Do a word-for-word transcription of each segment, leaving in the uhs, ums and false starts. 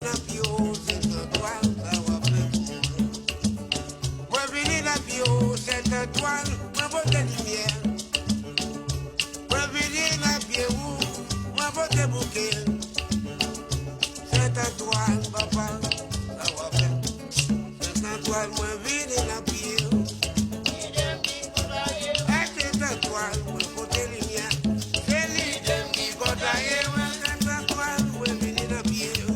Nan pye w, Sent Antwàn, sa w ap fè pou mwen. Mwen vini nan pye w, Sent Antwàn, mwen pote limyè. Mwen vini nan pye w, mwen pote bouke. Sent Antwàn, papa, sa w ap fè? Sent Antwàn, mwen vini nan pye w. Ay, Sent Antwàn, mwen pote limyè. Se lidè m ki kontaye mwen, Sent Antwàn, mwen vini nan pye w.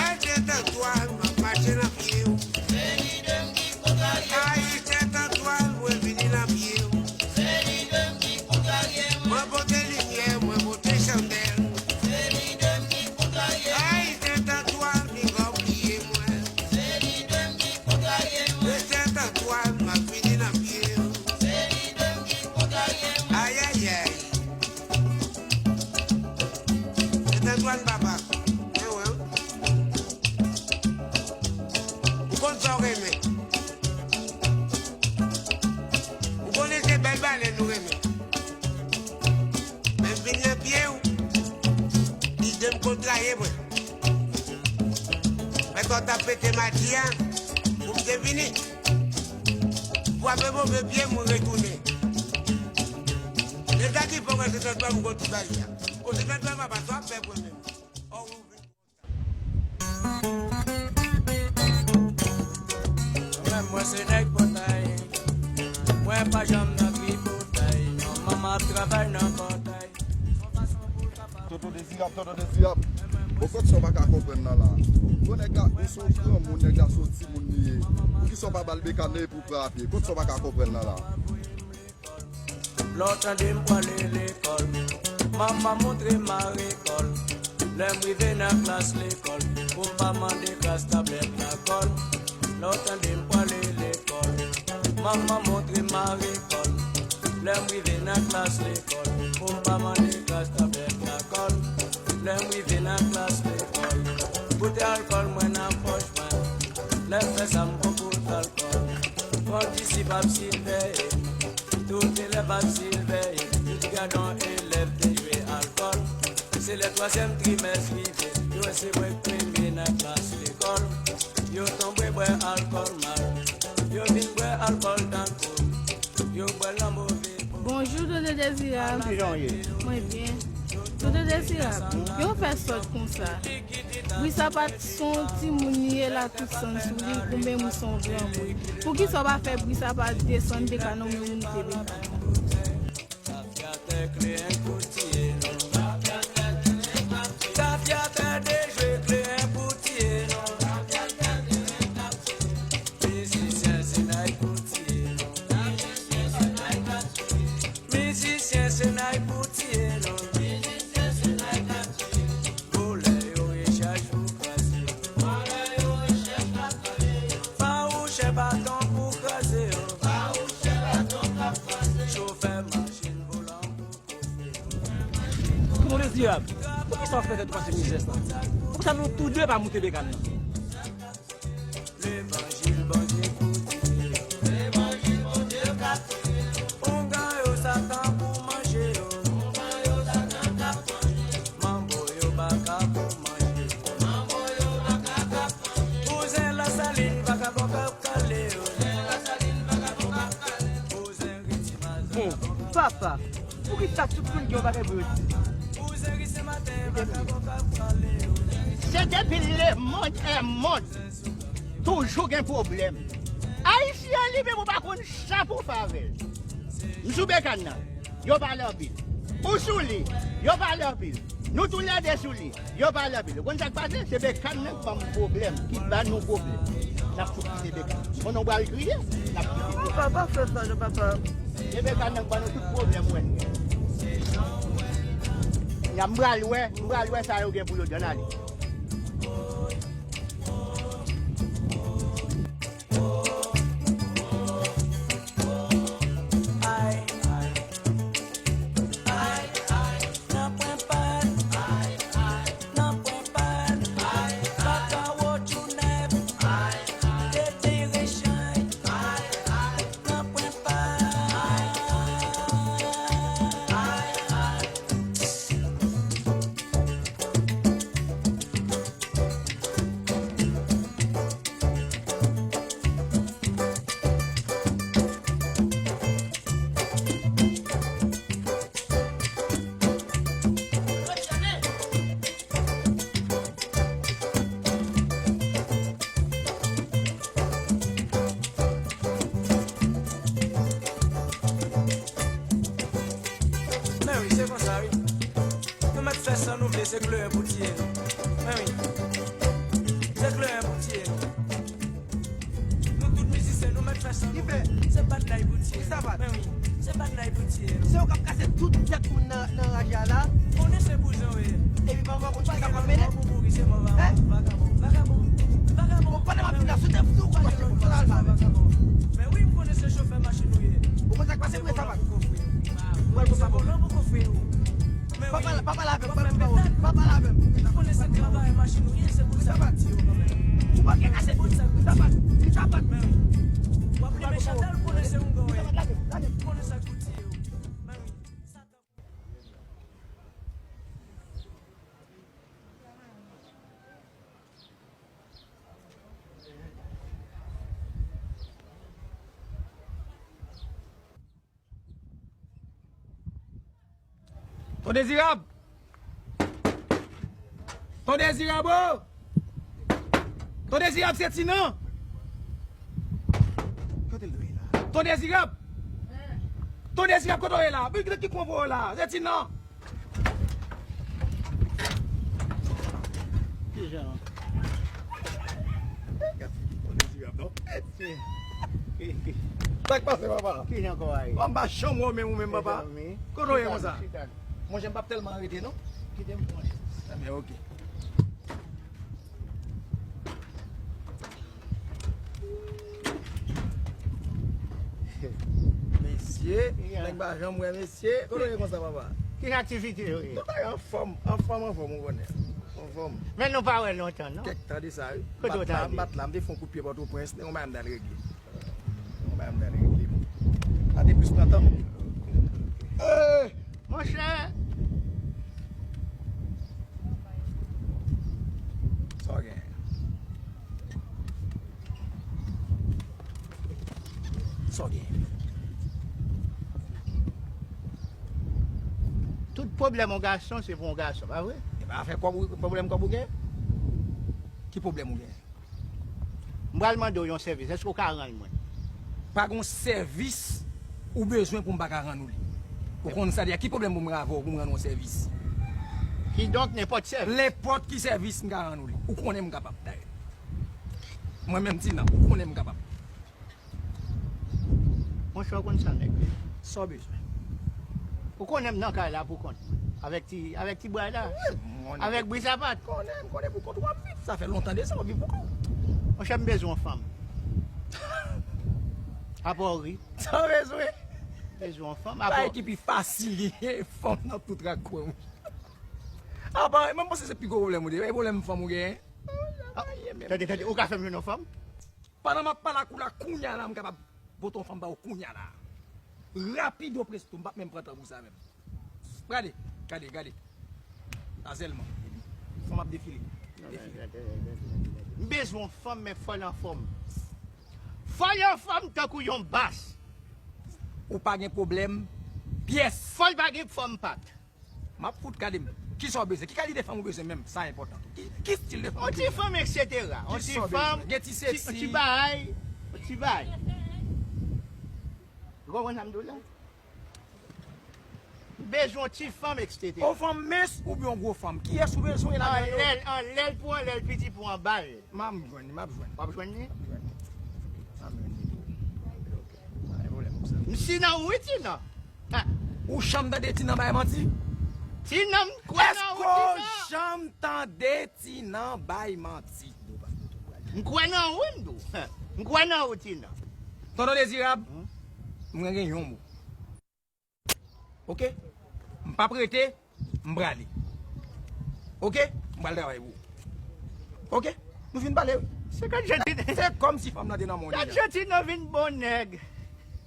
Ay, Sent Antwàn, m ap mache nan pye w. Ay, Sent Antwàn, mwen vini nan pye w. Mwen pote limyè, mwen pote chandèl. Ay, Sent Antwàn, piga w bliye mwen. Sent Antwàn, m ap vini nan pye w. Ayayay. Sent Antwàn, papa. Mwen wè w. Ou konn sa w renmen. Ou konnen se bèl balèn ou renmen. Men m vin nan pye w, lidè m kontraye mwen. Mwen konn t ap pete madi a, pou m te vini. Frape move pye, mwen retounen. Se sa ki fè w wè se sèl fwa m gon ti bagay la. Konsekans la, papa, sa w ap fè pou mwen menm? Ò, ou vin. Mwen menm, mwen se nèg pòtay. Mwen pa janm nan tripotay. Non, manman ap travay nan pòtay. Tonton Dezirab, Tonton Dezirab. Bon, kot sa w pa ka konprann nan la? Bon, nèg la, ou se yon granmoun, nèg la se yon timoun li ye. Poukisa w pa ba l bekàn nan epi w pran a pye? Kot sa w pa ka konprann nan la? Lè w tande m pwale lekòl, manman montre m arekòl. Lè m rive nan klas lekòl, pou m pa mande kras tablèt lakòl. Lè w tande m pwale lekòl, manman montre m arekòl. Lè m rive nan klas lekòl, pou m pa mande kras tablèt lakòl. Lè m rive nan klas lekòl, boutèy alkòl mwen nan pòch mwen. Lè m fè sa m pran bout alkòl. Kondisip ap siveye m, tout elèv ap siveye m, tout gadon elèv te jwe alkòl. Se lè twazyèm trimès rive, yo wè se mwen k premye nan klas lekòl. Yo tonbe bwè alkòl mal, yo vin bwè alkòl tankou, yo bwè l nan move po. Bonjou, Tonton Dezirab. Kijan w ye? Mwen byen. Tonton Dezirab, yo fè sòt konsa. Bri Sapat se yon timoun li ye, l a tout sann sou li, ou menm ou se yon granmoun. Poukisa w pa fè Bri Sapat desann bekàn nan, ou menm ou moute bekàn nan? Tafyatè kle en pou tiye nou. Tafyatè dejwe kle en pou tiye nou. Mizisyen se nay pou tiye nou. Mizisyen se nay pou tiye nou. Volè yo rechèch pou kraze. Fawouchè baton pou kraze yo. Chofè machin volan pou kofe yo. Tonton Dezirab, poukisa w fè tèt ou pase mizè sa? Poukisa nou tou de pa moute bekàn nan? Levanjil Bondye pou tiye. Levanjil Bondye ka tiye. Ougan yo Satan pou manje yo. Ougan yo Satan k ap manje. Manbo yo baka pou manje. Manbo yo baka k ap manje. Bouzen Lasalin vakabon k ap kale yo. Bouzen Lasalin vakabon k ap kale. Bouzen Ritimaz vakabon k ap kale. Bon, papa, poukisa tout moun gen yon bagay pou yo di? Bouzen Ritimaz vakabon k ap kale yo. Se depi lemonn è monn. Toujou gen pwoblèm. Ayisyen li menm ou pa konn sa pou w fè avè l. M sou bekàn nan, yo pale anpil. Ou sou li, yo pale anpil. Nou toulède sou li, yo pale anpil. Ou konn sa k pase? Se bekàn nan k ban m pwoblèm, ki ban nou pwoblèm. N ap fout kite bekàn. Konnen w pral kriye, n ap kite bekàn. Papa, pa fè sa non, papa. Se bekàn nan k ban nou tout pwoblèm, wè. N ap, m pral wè, m pral wè sa yo gen pou yo di, ann ale. Men wi. Se kleren pou tiye nou. Nou tout mizisyen, nou mèt fè san nou. Ki fè? Se bat lay pou tiye nou. Ki sa bat? Men wi. Se bat lay pou tiye nou. Se yo k ap kase tout tèt moun nan, nan raje a la. Konnen se bouzen w ye. Epi pa, pa konn ki sa k ap mennen. Pou mouri, se mò vagabon. Vagabon. Vagabon. Bon, pandan m ap di la, sou tèt sou ou, ou al ba. Men wi, m konnen se chofè machin ou ye. Ou konn sa k pase, mwen sa bat. Ou al pou sa. Volan pou kofre ou. Papa la, papa la avè m, papa la avè m. Ou konnen se travay machin ou ye, se pou sa pati yo kanmenm. Ou pa gen kase pou sa, sa pati, sa pati. W ap leve chandèl, ou konnen se ou goumen. Ou konnen sa k pou tiye ou. Ton Dezirab! Ton Dezirab, o! Ton Dezirab, se Tinan! Kote l dwe la? Ton Dezirab! Ton Dezirab, kote w ye la? Ki kwen w la? Se Tinan! Kijan? Gad figi Ton Dezirab, non? Sa k pase, papa? Kijan kò a ye? Bon, m pa janm wè w menm, ou menm, papa. Mezanmi. Kote w ye konsa? Chita, chita. Monchè, m p ap tèlman rete, non. Kite m pran chans. Ebyen, oke. Mesye, yeah, nèg pa janm wè mesye. Kote w ye konsa, papa? Ki aktivite yo ye? Nou bay anfòm, anfòm, anfòm, ou konnen. Anfòm. Men nou pa wè lontan, non? Kèk tan de sa, wi. Kote w t ale? M bat la, m te fè yon kout pye Pòtoprens, men yon bagay m t al regle. Yon bagay m t al regle, bon. Sa te plis nan tan. Eh! Monchè! Sa w gen? Sa w gen? Tout pwoblèm yon gason, se pou yon gason, pa vre? E pa afè kòb ou, pwoblèm kòb ou gen? Ki pwoblèm ou gen? M pral mande w yon sèvis. Èske w ka rann mwen? Pa gen yon sèvis ou bezwen pou m pa ka rann ou li. Ou konn sa deja. Ki pwoblèm pou m gen avè w pou m rann ou yon sèvis? Kidonk, nenpòt sèvis. Nenpòt ki sèvis m ka rann ou li. Ou konnen m kapab, dayè. Mwen menm, Tinan, ou konnen m kapab. Monchè, w konn sa nèg yo ye. Sa w bezwen? Ou konnen m nan kay la pou kont mwen. Avèk ti, avèk ti bway la. Wi, m konnen. Avèk bri sapat. Konnen, m konnen pou kont ou w ap viv. Sa fè lontan de sa w ap viv pou kont ou. Monchè, m bezwen yon fanm. Apa w ri? Sa w bezwen? M bezwen yon fanm. Bagay ki pi fasil ye, fanm nan tout rakwen. Apa, mwen panse se pi gwo pwoblèm ou te. E pwoblèm fanm ou genyen? Ah, tande, tande, ou ka fè m jwenn yon fanm? Pandan m ap pale ak ou la, kounya la, m kapab pote yon fanm ba ou kounya la. Rapido presto, m p ap menm pran tan pou sa menm. Gade, gade, gade. Sa sèlman. Fanm ap defile. Defile. M bezwen yon fanm, men fò l anfòm. Fò l anfòm tankou yon bas. Ou pa gen pwoblèm pyès. Fò l pa gen fòm pat. M ap fout gade m. Kisa w bezwen? Ki kalite fanm ou bezwen menm? Sa enpòtan tou. Ki, ki stil de fanm ou bezwen? Yon ti fanm, etsetera. Yon ti fanm, gen ti seksi, yon ti bagay, yon ti bagay. Ou konprann sa m di w la? M bezwen yon ti fanm, etsetera. Yon fanm mens oubyen yon gwo fanm? Kiyès ou bezwen ladan yo? Anlè l, anlè l pou anlè l, piti pou anba l. M ap jwenn li, m ap jwenn. W ap jwenn li? M ap jwenn li. M ap jwenn li tou. Ok, ok. Pa gen pwoblèm pou sa. M si nan ou wi, Tinan. Ha. Ou janm tande Tinan bay manti? Tinan, m kwè nan ou, Tinan. Èske w janm tande Tinan bay manti? M kwè nan ou, m di w. Ha. M kwè nan ou, Tinan. Tonton Dezirab, m gen yon mo. Ok? M p ap rete, m prale. Ok? M pral travay pou ou. Ok? Nou fin pale, wi. Se gad jan ti... Se kòmsi fanm nan te nan mond li. Gad jan Tinan vin bon nèg.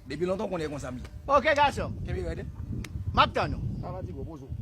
Depi lontan w konnen e konsa m ye. Ok, gason. Kenbe rèd, wi. M ap tann ou. Sa va, ti gwo, poze w.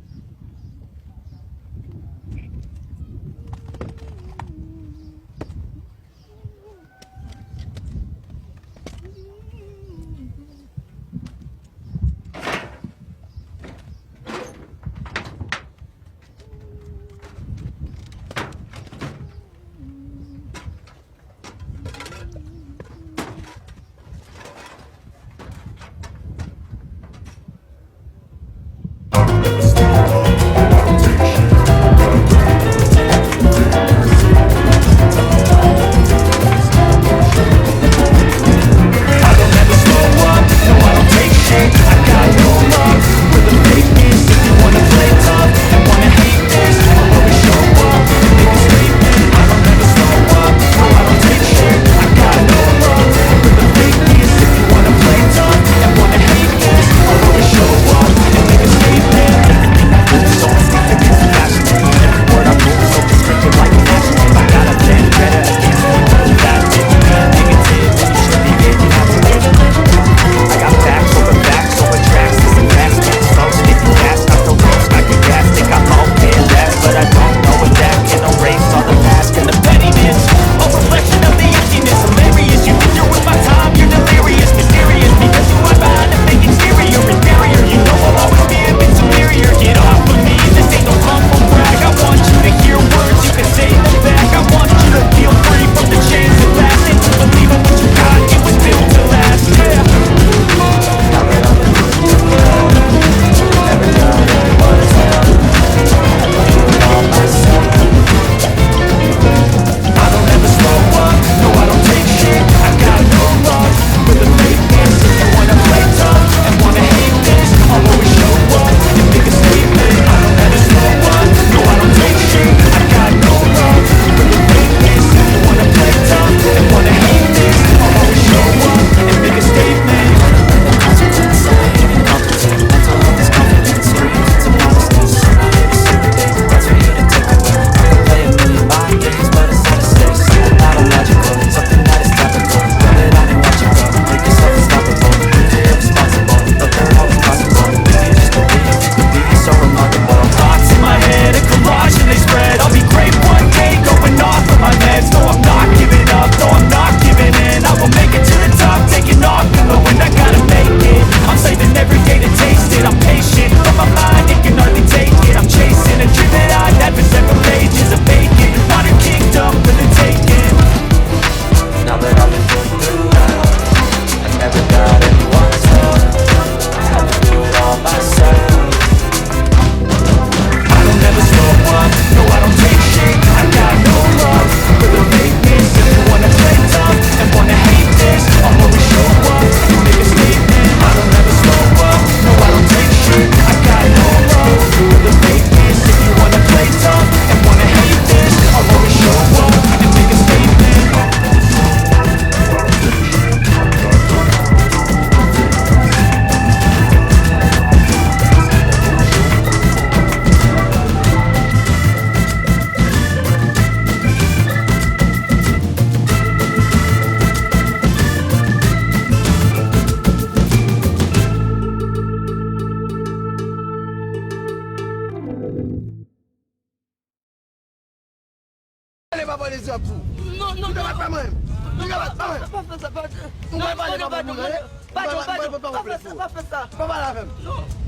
Pale pa pale di ap tou. Non, non, non. Ou pa bat pa mwen. Ou pa bat pa mwen. Pa fè sa, pa fè sa. Ou pa pale pa pou mwen. Padon, padon, padon. Pa fè sa, pa fè sa. Pa pale avè m.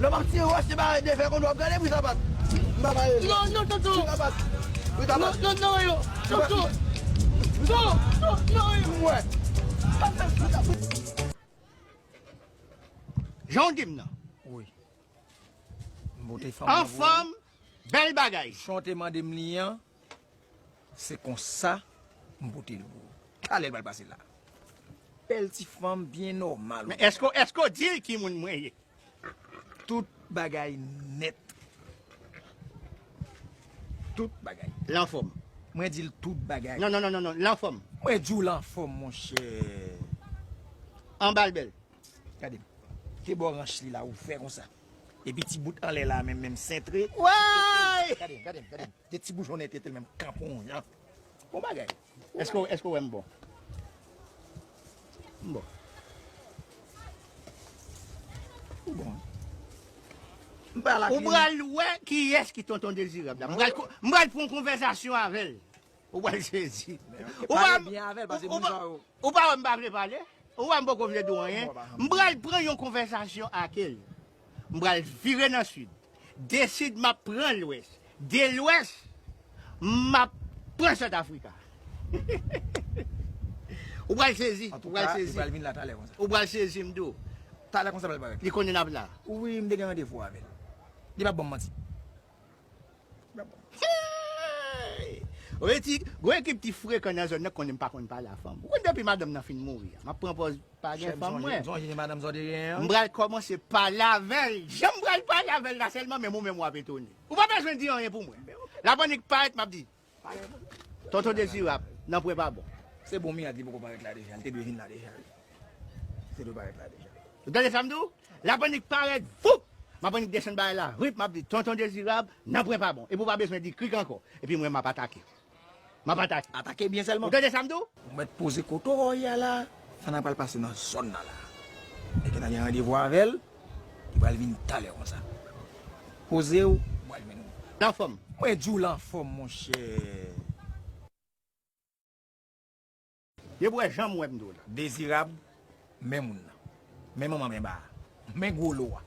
Lè m ap tire wòch, se pa de fè konn w ap gade, wi, sa bat. M pa pale. Non, non, tonton. Wi, sa bat. Wi, sa bat. Non, non, non, yo. Tonton. Non, non, non, yo. Mwen. Pa fè sa. Jan w di m nan. Wi. M pote fanm nan pou ou. Anfòm, bèl bagay. Jan w te mande m li an, se konsa m pote l pou ou. Talè l pral pase la. Bèl ti fanm, byen nòmal. Men èske, èske w di l ki moun mwen ye? Tout bagay nèt. Tout bagay. L anfòm. Mwen di l tout bagay. Non, non, non, non, non, l anfòm. Mwen di w l anfòm, monchè. Anba l bèl. Gade m. Te bò ranch li la, ou fè konsa. Epi ti bout anlè la, menm, menm sentre. Way! Gade m, gade m, gade m. De ti boujon nèt, te l menm kanpe yon jan. Bon bagay. Èske, èske w wè m bon? M bon. Ou bon. M pa la. Ou pral wè kiyès ki tonton Dezirab la. M pral ko-, m pral pran yon konvèsasyon avè l. Ou pral sezi. Ou pa, pale byen avè l, paske ou, ou moun pa, sa yo, ou pa wè m pa vle pale? Ou wè m poko vle di w anyen? M pral pran yon konvèsasyon ak l. M pral vire nan sid. De sid, m ap pran lwès. De lwès, m ap pran Sant Afrika. Ou pral sezi, ou pral sezi. Antouka, li pral vin la talè konsa. Ou pral sezi, m di w. Talè konsa pral parèt. Li konnen n ap la. Wi, m te gen randevou avè l. Li p ap ban m manti. Hey! Ou wè ti, gwo ekip ti frekan nan zòn nan konnen m pa konn pale a fanm. Ou konn depi madanm nan fin mouri a, m ap pran pòz pa gen fanm mwen. Sonje, sonje madanm sa w te genyen an. M pral kòmanse pale avè l. Jan m pral pale avè l la sèlman, menm ou menm w ap etone. Ou pa bezwen di anyen pou mwen. L ap annik parèt, m ap di, Tonton Dezirab, nanpwen pa bon. Se bon, mirak li poko parèt la deja. Li te dwe vin la deja. Li te dwe parèt la deja. Ou tande sa m di w? L ap annik parèt, voup! M ap annik desann bagay la, rip, m ap di, Tonton Dezirab, nanpwen pa bon. Epi w pa bezwen di krik ankò. Epi mwen, m ap atake. M ap atake. Atake byen sèlman. Ou tande sa m di w? Ou mèt poze kote w ye a la. Sa n a pral pase nan zòn nan la. Nèg la gen randevou avè l. Li pral vin talè konsa. Poze w, ou pral jwenn ou. L anfòm. Mwen di w l anfòm, monchè. Depi w wè jan m wè m di w la. Dezirab, men moun nan. Men manman men ba a. Men gwo lo a.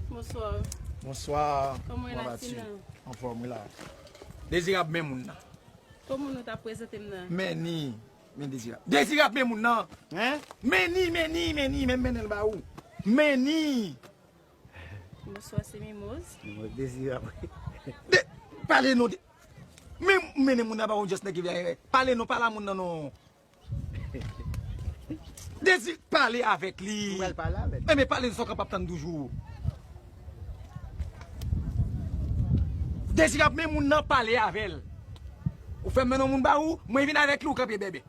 Bonswa. Bonswa. Kòman w ye, Latina? Anfòm, wi la. Dezirab, men moun nan. Kòman nou ta prezante m nan? Men ni, men Dezirab. Dezirab, men moun nan. Hein? Men ni, men ni, men ni, men mennen l ba ou. Men ni. Bonswa, se Mimoz. Mimoz Dezirab. De, pale non. De, men, mennen moun nan ba ou just nèg ki vle. Pale non, pale a moun nan non. Dezi, pale avèk li. Ou pral pale avèk li. Men, men pale sa w kapab tann toujou. Dezirab, men moun nan pale avè l. Ou fè m mennen yon moun ba ou, mwen vin avèk li, ou kanpe bèbè.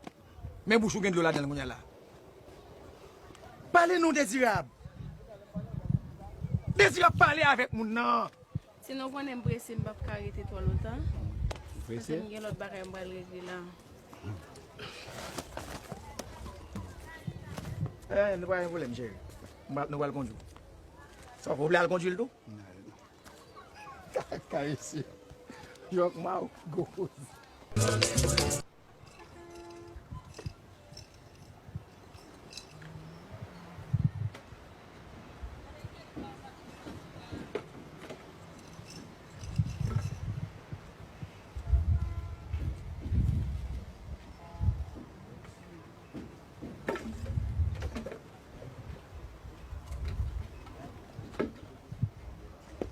Men bouch ou gen dlo ladan l kounye a la. Pale non, Dezirab. Dezirab, pale avèk moun nan. Sinon, ou konnen m prese, m p ap ka rete twò lontan. Ou prese? Paske m gen lòt bagay m pral regle la. Eh, nou pa gen pwoblèm, cheri. M pral, nou pral kondwi. Sa w vle al kondwi l tou? Kaka isi. Jòk ma w goz.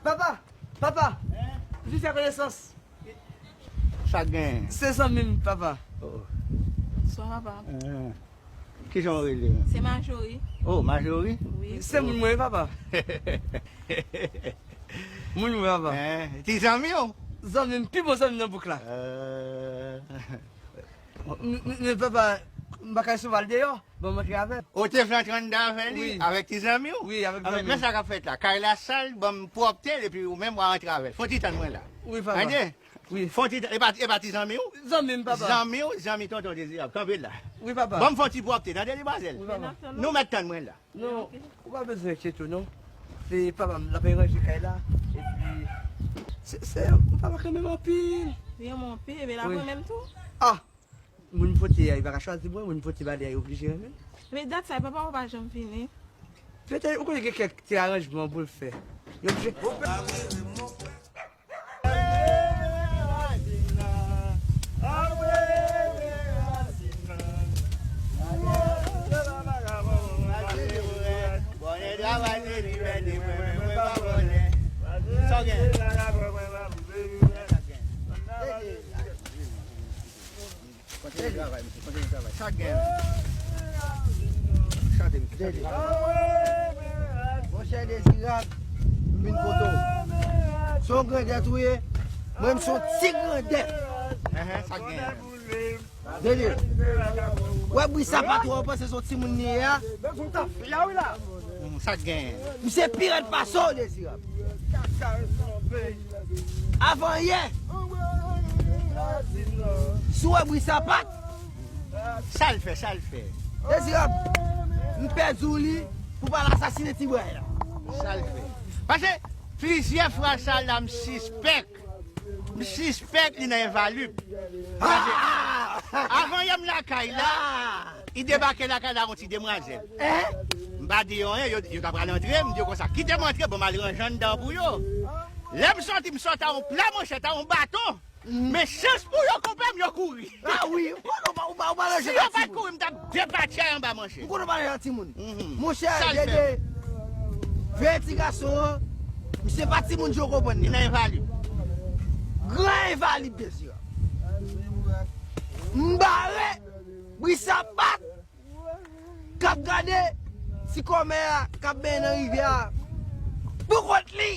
Papa, papa, vin fè konesans. Sa k genyen? Se zanmi m, papa. Oh. Bonswa, papa. Ah. Kijan w rele? Se Majori. Oh, Majori? Wi. Se moun mwen, papa. Moun mwen, papa. Eh, ti zanmi w? Zanmi m, pi bon zanmi nan bouk la. Eh. M, m, men papa, m pa ka resevwa l deyò. Bon, m antre avè l. Ou te fè antre anndan avè li, wi, avèk ti zanmi w? Wi, avèk zanmi m. Men sa k ap fèt la. Kay la sal, ban m pwòpte l, epi ou menm w a antre avè l. Fè yon ti tann mwen la. Wi, papa. Tande? Wi. Fè yon ti tann. E pa, e pa ti zanmi w? Zanmi m, papa. Zanmi w, zanmi tonton Dezirab. Kanpe la. Wi, papa. Ban m fè yon ti pwòpte, tande, demwazèl? Wi, papa. Nou mèt tann mwen la. Non, ou pa bezwen enkyete w, non. Se papa m, l ap ranje kay la. Epi, se, se, m papa kanmenm anpil. Li renmen w anpil, epi l ap renmen m tou. Ah! Moun pote a, li pa ka chwazi mwen, moun pote bagay a, li oblije renmen m. Men dat sa, papa w pa janm vini. Petèt, ou konnen gen kèk ti aranjman pou l fè. Li oblije. Kontinye travay, mesye, kontinye travay. Sa k gen? Chante, mesye, chante. Monchè Dezirab, m vin kote w. Se yon grandèt ou ye? Mwen, m se yon ti grandèt. Enhen, sa k gen? Dede. Wè bri sapat ou an panse se yon timoun li ye a? Mm, sa k gen? Misye pi rèd pase w, Dezirab. Avan yè. Si w wè bri sapat. Sa l fè, sa l fè? Dezirab, m pèdi w li pou pa l asasinen ti bway la. Sa l fè? Paske plizyè fwa sa la m sispèk. M sispèk li nan envalib. Paske avan yè m lakay la, li debake lakay la yon ti demwazèl. M pa di yo anyen, yo, yo ta pral antre, m di yo konsa, kite m antre, bon, m al ranje anndan pou yo. Lè m sòti, m sòti a yon pla manchèt, a yon baton. Men chans pou yo, konpè m, yo kouri. Ah wi, ou konnen ou pa, ou pa, ou pa nan jan timoun. Si yo pa t kouri, m t ap depatye anba manchèt. Ou konnen ou pa nan jan timoun. Monchè, Dede, veye ti gason an, misye pa timoun jan w konprann li. Li nan envalib. Gran envalib, Dezirab. M bare, bri sapat, k ap gade ti kòmè a k ap benyen nan rivyè a pou kont li.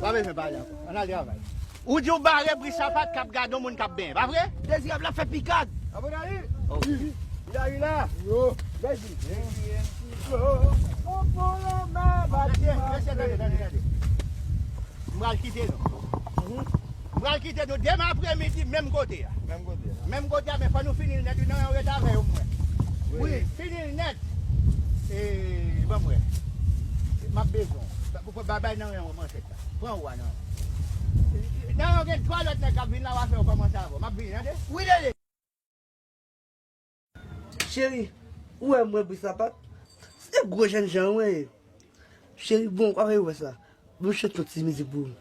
Pa bezwen pale ankò. Ann al travay. Ou di w bare bri sapat k ap gade yon moun k ap benyen, pa vre? Dezirab la fè pikad. Abonali. Ok. Li la, li la. Yo. Dezi. Mesye, mesye, tande, tande, tande. M pral kite nou. M pral kite nou demen apremidi, menm kote a. Menm kote a. Menm kote a, men fò nou fini l nèt, wi, nan yon ret avè yo, mwen. Wi, fini l nèt. E, ban mwen. M ap bezwen w. Ba, ba, bay nan yon manchèt la. Pran ou a nan. Nan yon gen twa lòt nèg k ap vin la, w a fè yo kòmanse avè w. M ap vini, tande? Wi, Dede. Cheri, ou wè mwen bri sapat? Se gwo jènjan mwen ye. Cheri, bon, kòman ou wè sa? Bon, chante yon ti mizik pou ou.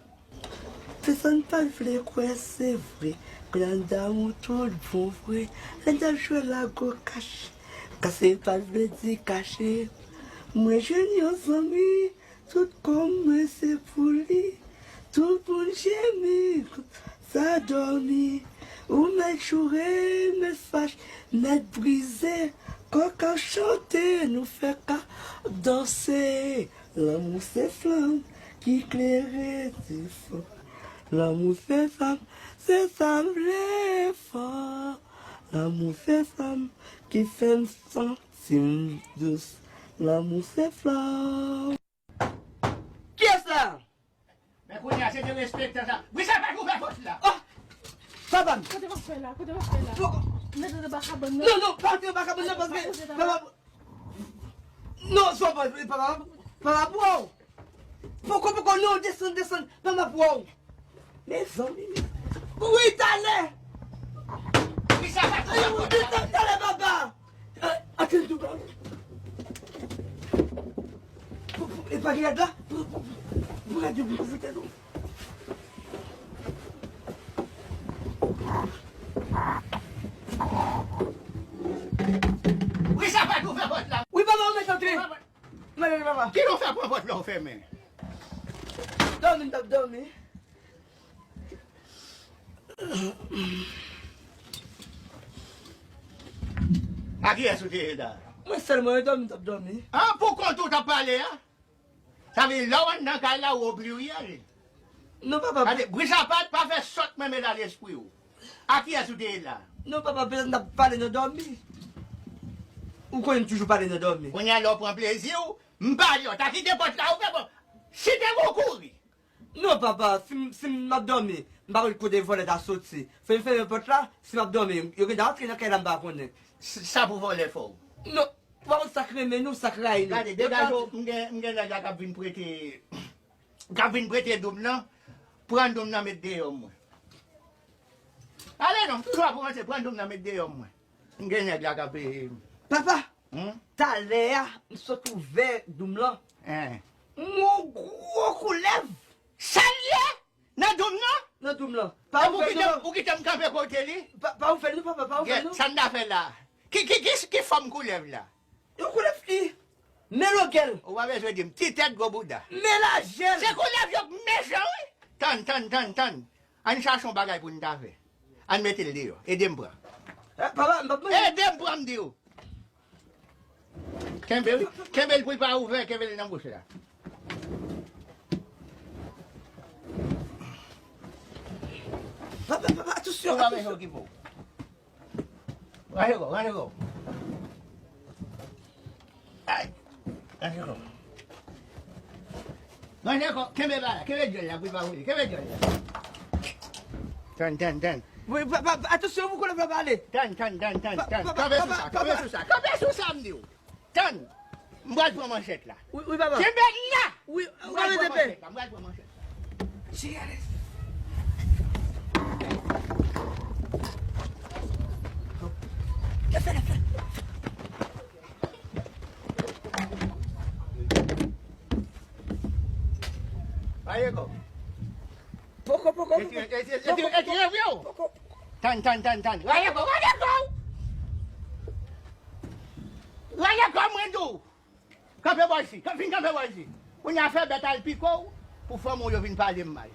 Pèsonn pa t vle kwè, se vre. Glanda mwen tout bon vre. Lè n t ap jwe lago kache. Kase pa t vle di kache. Mwen jwenn yon zanmi. Tout kò mwen se pou li. Tout moun jemi, sa dòmi. Ou mèt joure, mèt fache, mèt brize. Kò k ap chante, nou fè k ap danse. Lanmou se flanm ki klere defo. Lanmou se flanm, se sa m vle fò. Lanmou se flanm ki fè m santi m dous. Lanmou se flanm. Kiyès la? Men kounye a, se derespektan sa. Wi, sa pa ouvè pòt la. Oh! Papa m! Kote pastè la? Kote pastè la? Poko. Mete anba kabann nan. Non, non, pa antre anba kabann nan, paske papa. Non, sa pa, papa, papa, wow! Poko, poko, non, desann, desann, papa, wow! Mezanmi, men. Wi, talè! Wi, sa pa ouvè pòt la. Talè, papa! Atann tou, papa. Pou, pou, e pa gen rad la? Pou, pou, pou, pou rad yo pou kouvri tèt ou. Wi, sa pa ouvè pòt la. Wi, papa, ou mèt antre. Mwen ale, papa. Kilè w fè pran pòt la, w fèmen? Dòmi, m t ap dòmi. A kiyès ou te ye la? Mwen sèl mwen, dòmi, m t ap dòmi. An, pou kont ou t ap pale a? Sa vle di lè w anndan kay la, ou obliryèl. Non, papa. Gade, bri sapat pa fè sòt mwen mele a lespri w. A kiyès ou te ye la? Non, papa, petèt n t ap pale nan dòmi. Ou konnen m toujou pale nan dòmi. Kounye a lè w pran plezi w, m pale, w ta kite pòt la ouvè, bon. Si te gen w kouri. Non, papa, si m, si m ap dòmi, m pa konn kote vòlè ta soti. Fò m fèmen pòt la, si m ap dòmi, yo gentan antre nan kay la, m pa konnen. S-, sa pou vòlè fè w? Non, ou pa konn sa k renmen nou, sa k rayi nou. Gade, degaje w, m gen, m gen nèg la k ap vin prete, k ap vin prete dou m nan, pran dou m nan, met deyò mwen. Ale non, m toujou ap ranse, pran doum nan met deyò mwen. M gen nèg la k ap, eh, Papa, hmm? Talè a, m sot ouvè doum lan. Hein. M wè yon gwo koulèv. Sa l ye? Nan doum nan? Nan doum lan. Pa ouvè doum lan. Ou kite m kanpe kote li? Pa, pa ouvè l non, papa, pa ouvè l non. Sa n ta fè la? Ki, ki, ki, ki fòm koulèv la? Yon koulèv ki men longè l. Ou pa bezwen di m. Ti tèt gwo bouda. Men lajè l. Se koulèv yo k mechan wi. Tann, tann, tann, tann. Ann chache yon bagay pou n ta fè. Ann mete l deyò. Ede m pran. Eh, papa, m p ap manje. Ede m pran, m di w. Kenbe l, kenbe l pou l pa ouvè, kenbe l nan bouch la. Papa, papa, atansyon, atansyon. Ou pa bezwen okipe w. Range kò w, range kò w. Ay, range kò w. Range kò w, kenbe ba la, kenbe djòl la, pou l pa woule, kenbe djòl la. Tann, tann, tann. Wi, pa, pa, pa, atansyon, pou konnen pa pale. Tann, tann, tann, tann, tann. Kanpe sou sa, kanpe sou sa, kanpe sou sa, m di w. Tann! M pral pran manchèt la. Wi, wi, papa. Kenbe l la! Wi, m pral pran manchèt la, m pral pran manchèt la. Lève, lève. Poko, poko, poko. Etire, etire, etire, etire, vye w. Poko. Tann, tann, tann, tann. Raje kò, raje kò w. Raje kò w, mwen di w. Kanpe bò isi, kan-, fin kanpe bò isi. Kounye a fè bèt al pike w pou fanmi w yo vin pale m mal.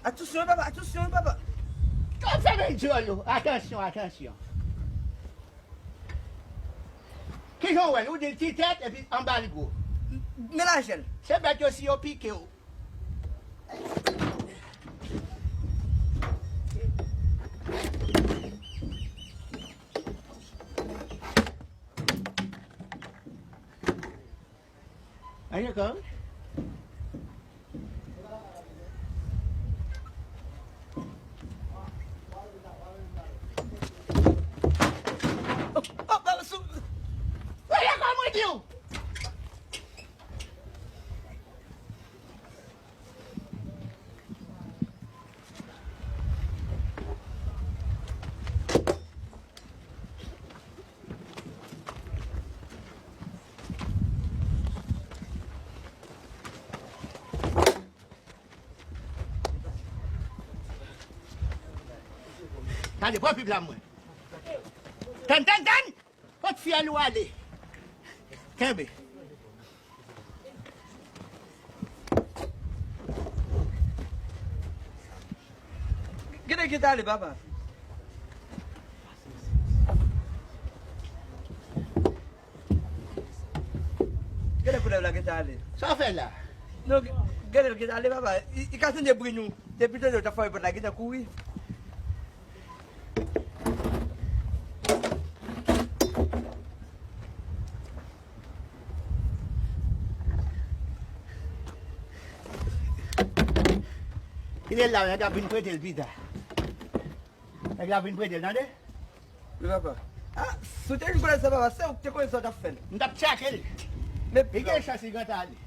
Atansyon, papa, atansyon, papa. Fèmen djòl ou. Atansyon, atansyon. Kijan w wè l? Ou di l ti tèt epi anba l gwo. Men lajè l. Se bèt yo, si yo pike w. Anyen kò wi. Oh, oh, oh, sou-, anyen kò mwen di w. Gade, pran pib la mwen. Tann, tann, tann! Kot fyèl ou ale? Kenbe. Gade ki t ale, papa. Gade koulèv la ki t ale. Sa w fè la? Non, gade l ki t ale, papa. Li, li ka tande bri nou. Depi tande w t ap frape pòt la, li gentan kouri. Kite l la, nèg la vin prete l pita. Nèg la vin prete l, tande? Wi, papa. Ah, si w te vin konnen sa, papa, se ou ki te konnen sa w t ap fè l. M t ap tchake l. Men li gen chans, li gentan ale.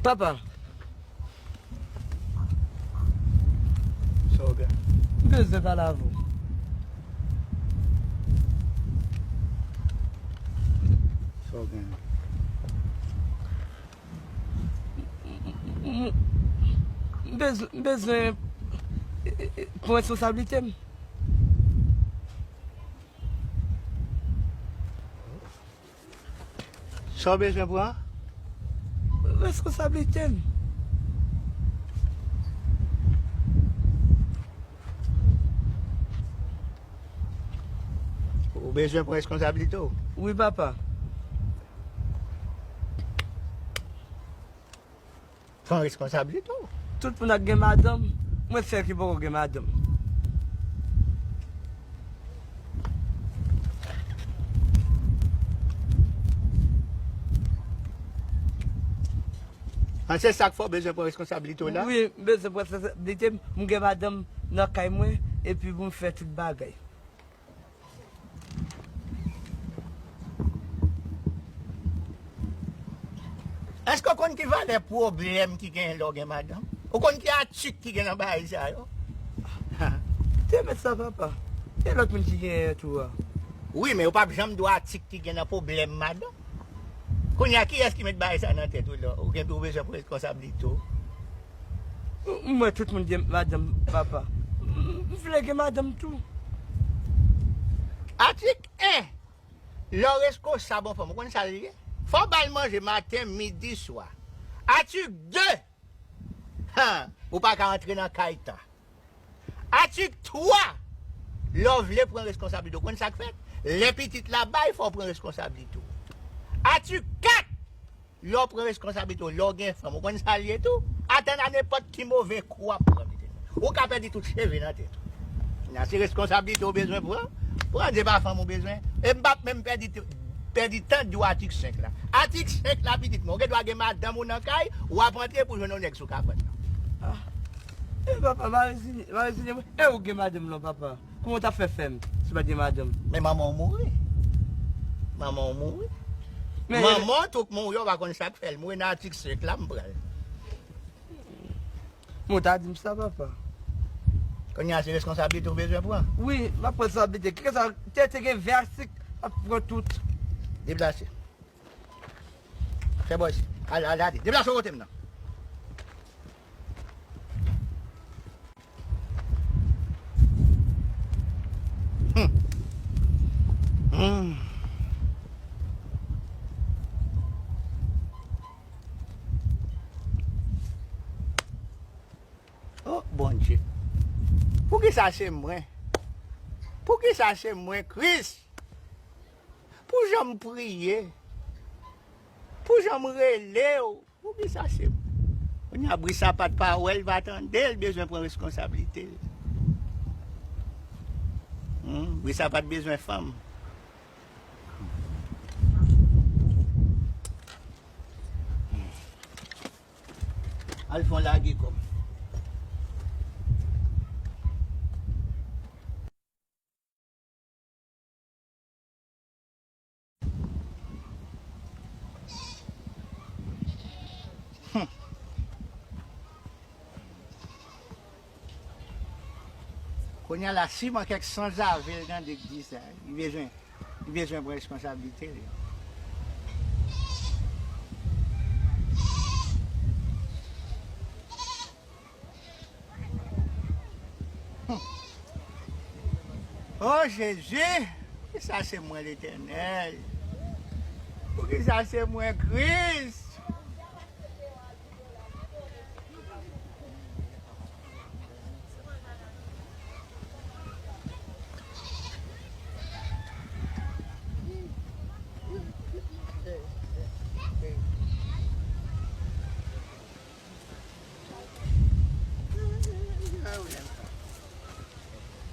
Papa. Sa w gen? M bezwen pale avè w. Sa w gen? M, m, m bezwen, m bezwen, e, e, e, pran responsablite m. Sa w bezwen pran? Responsablite m. Ou bezwen pran responsablite w? Wi, papa. Pran responsablite w. Tout moun ap gen madanm, mwen sèl ki poko gen madanm. An, se sa k fè w bezwen pran responsablite w la? Wi, m bezwen pran responsablite m. M gen madanm nan kay mwen, epi pou m fè tout bagay. Èske w konn ki valè pwoblèm ki genyen lè w gen madanm? Ou konn ki atik ki gen nan bagay sa yo? Te mèt sa, papa. Gen lòt moun ki genyen tou a. Wi, men yo p ap janm di w atik ki gen nan pwoblèm madanm. Kounye a, kiyès ki met bagay sa nan tèt ou la? Ou gen, ou bezwen pran responsablite w. M, m wè tout moun gen madanm, papa. M, m vle gen madanm tou. Atik en. Lè w reskonsab yon fanm, ou konn sa l ye? Fò w ba l manje maten, midi, swa. Atik de. Ha, ou pa ka antre nan kay ta. Atik twa. Lè w vle pran reskonsablite w, konn sa k fèt? Lè pitit la bay, fò w pran reskonsablite w. Atik kat. Lè w pran reskonsablite w, lè w gen fanm, ou konn sa l ye tou? Atann a nenpòt ki move kou w ap pran, mesye. Ou ka pèdi tout cheve nan tèt ou. Nan se reskonsablite w bezwen pran, pran de pa fanm ou bezwen. E m p ap menm pèdi, pèdi tan di w atik senk la. Atik senk la, pitit mwen, ou gen dwa gen madanm ou nan kay, w ap antre pou jwenn yon nèg sou kabann nan. Ah. E papa, m a reziye, m a reziye mwen. E ou gen madanm lan, papa? Kòman w t ap fè fè m si w pa t gen madanm? Men manman w mouri. Manman w mouri. Men manman w tou k mouri, w pa konn sa k fè l mouri, nan atik senk la m pran l. Men w ta di m sa, papa. Kounye a se reskonsablite w bezwen pran. Wi, m ap pran responsablite. Kisa te, te gen vè a sik, m ap pran tout. Deplase. Fè bò isi. Al, al, ale. Deplase w kote m nan. Hmm. Hmm. Oh, Bondye. Poukisa se mwen? Poukisa se mwen, Kris? Pou jan m priye, pou jan m rele w, poukisa se mwen? Kounye a, Bri Sapat pa wè l, pa tande l, bezwen pran reskonsablite l. Hmm, Bri Sapat bezwen fanm. Al fè yon lage kò m. Hmm. Kounye a la, siman kèk sanzave l tande k di sa, li bezwen, li bezwen pran responsablite l. Hmm. Oh, Jezi, poukisa se mwen, Letènèl? Poukisa se mwen, Kris?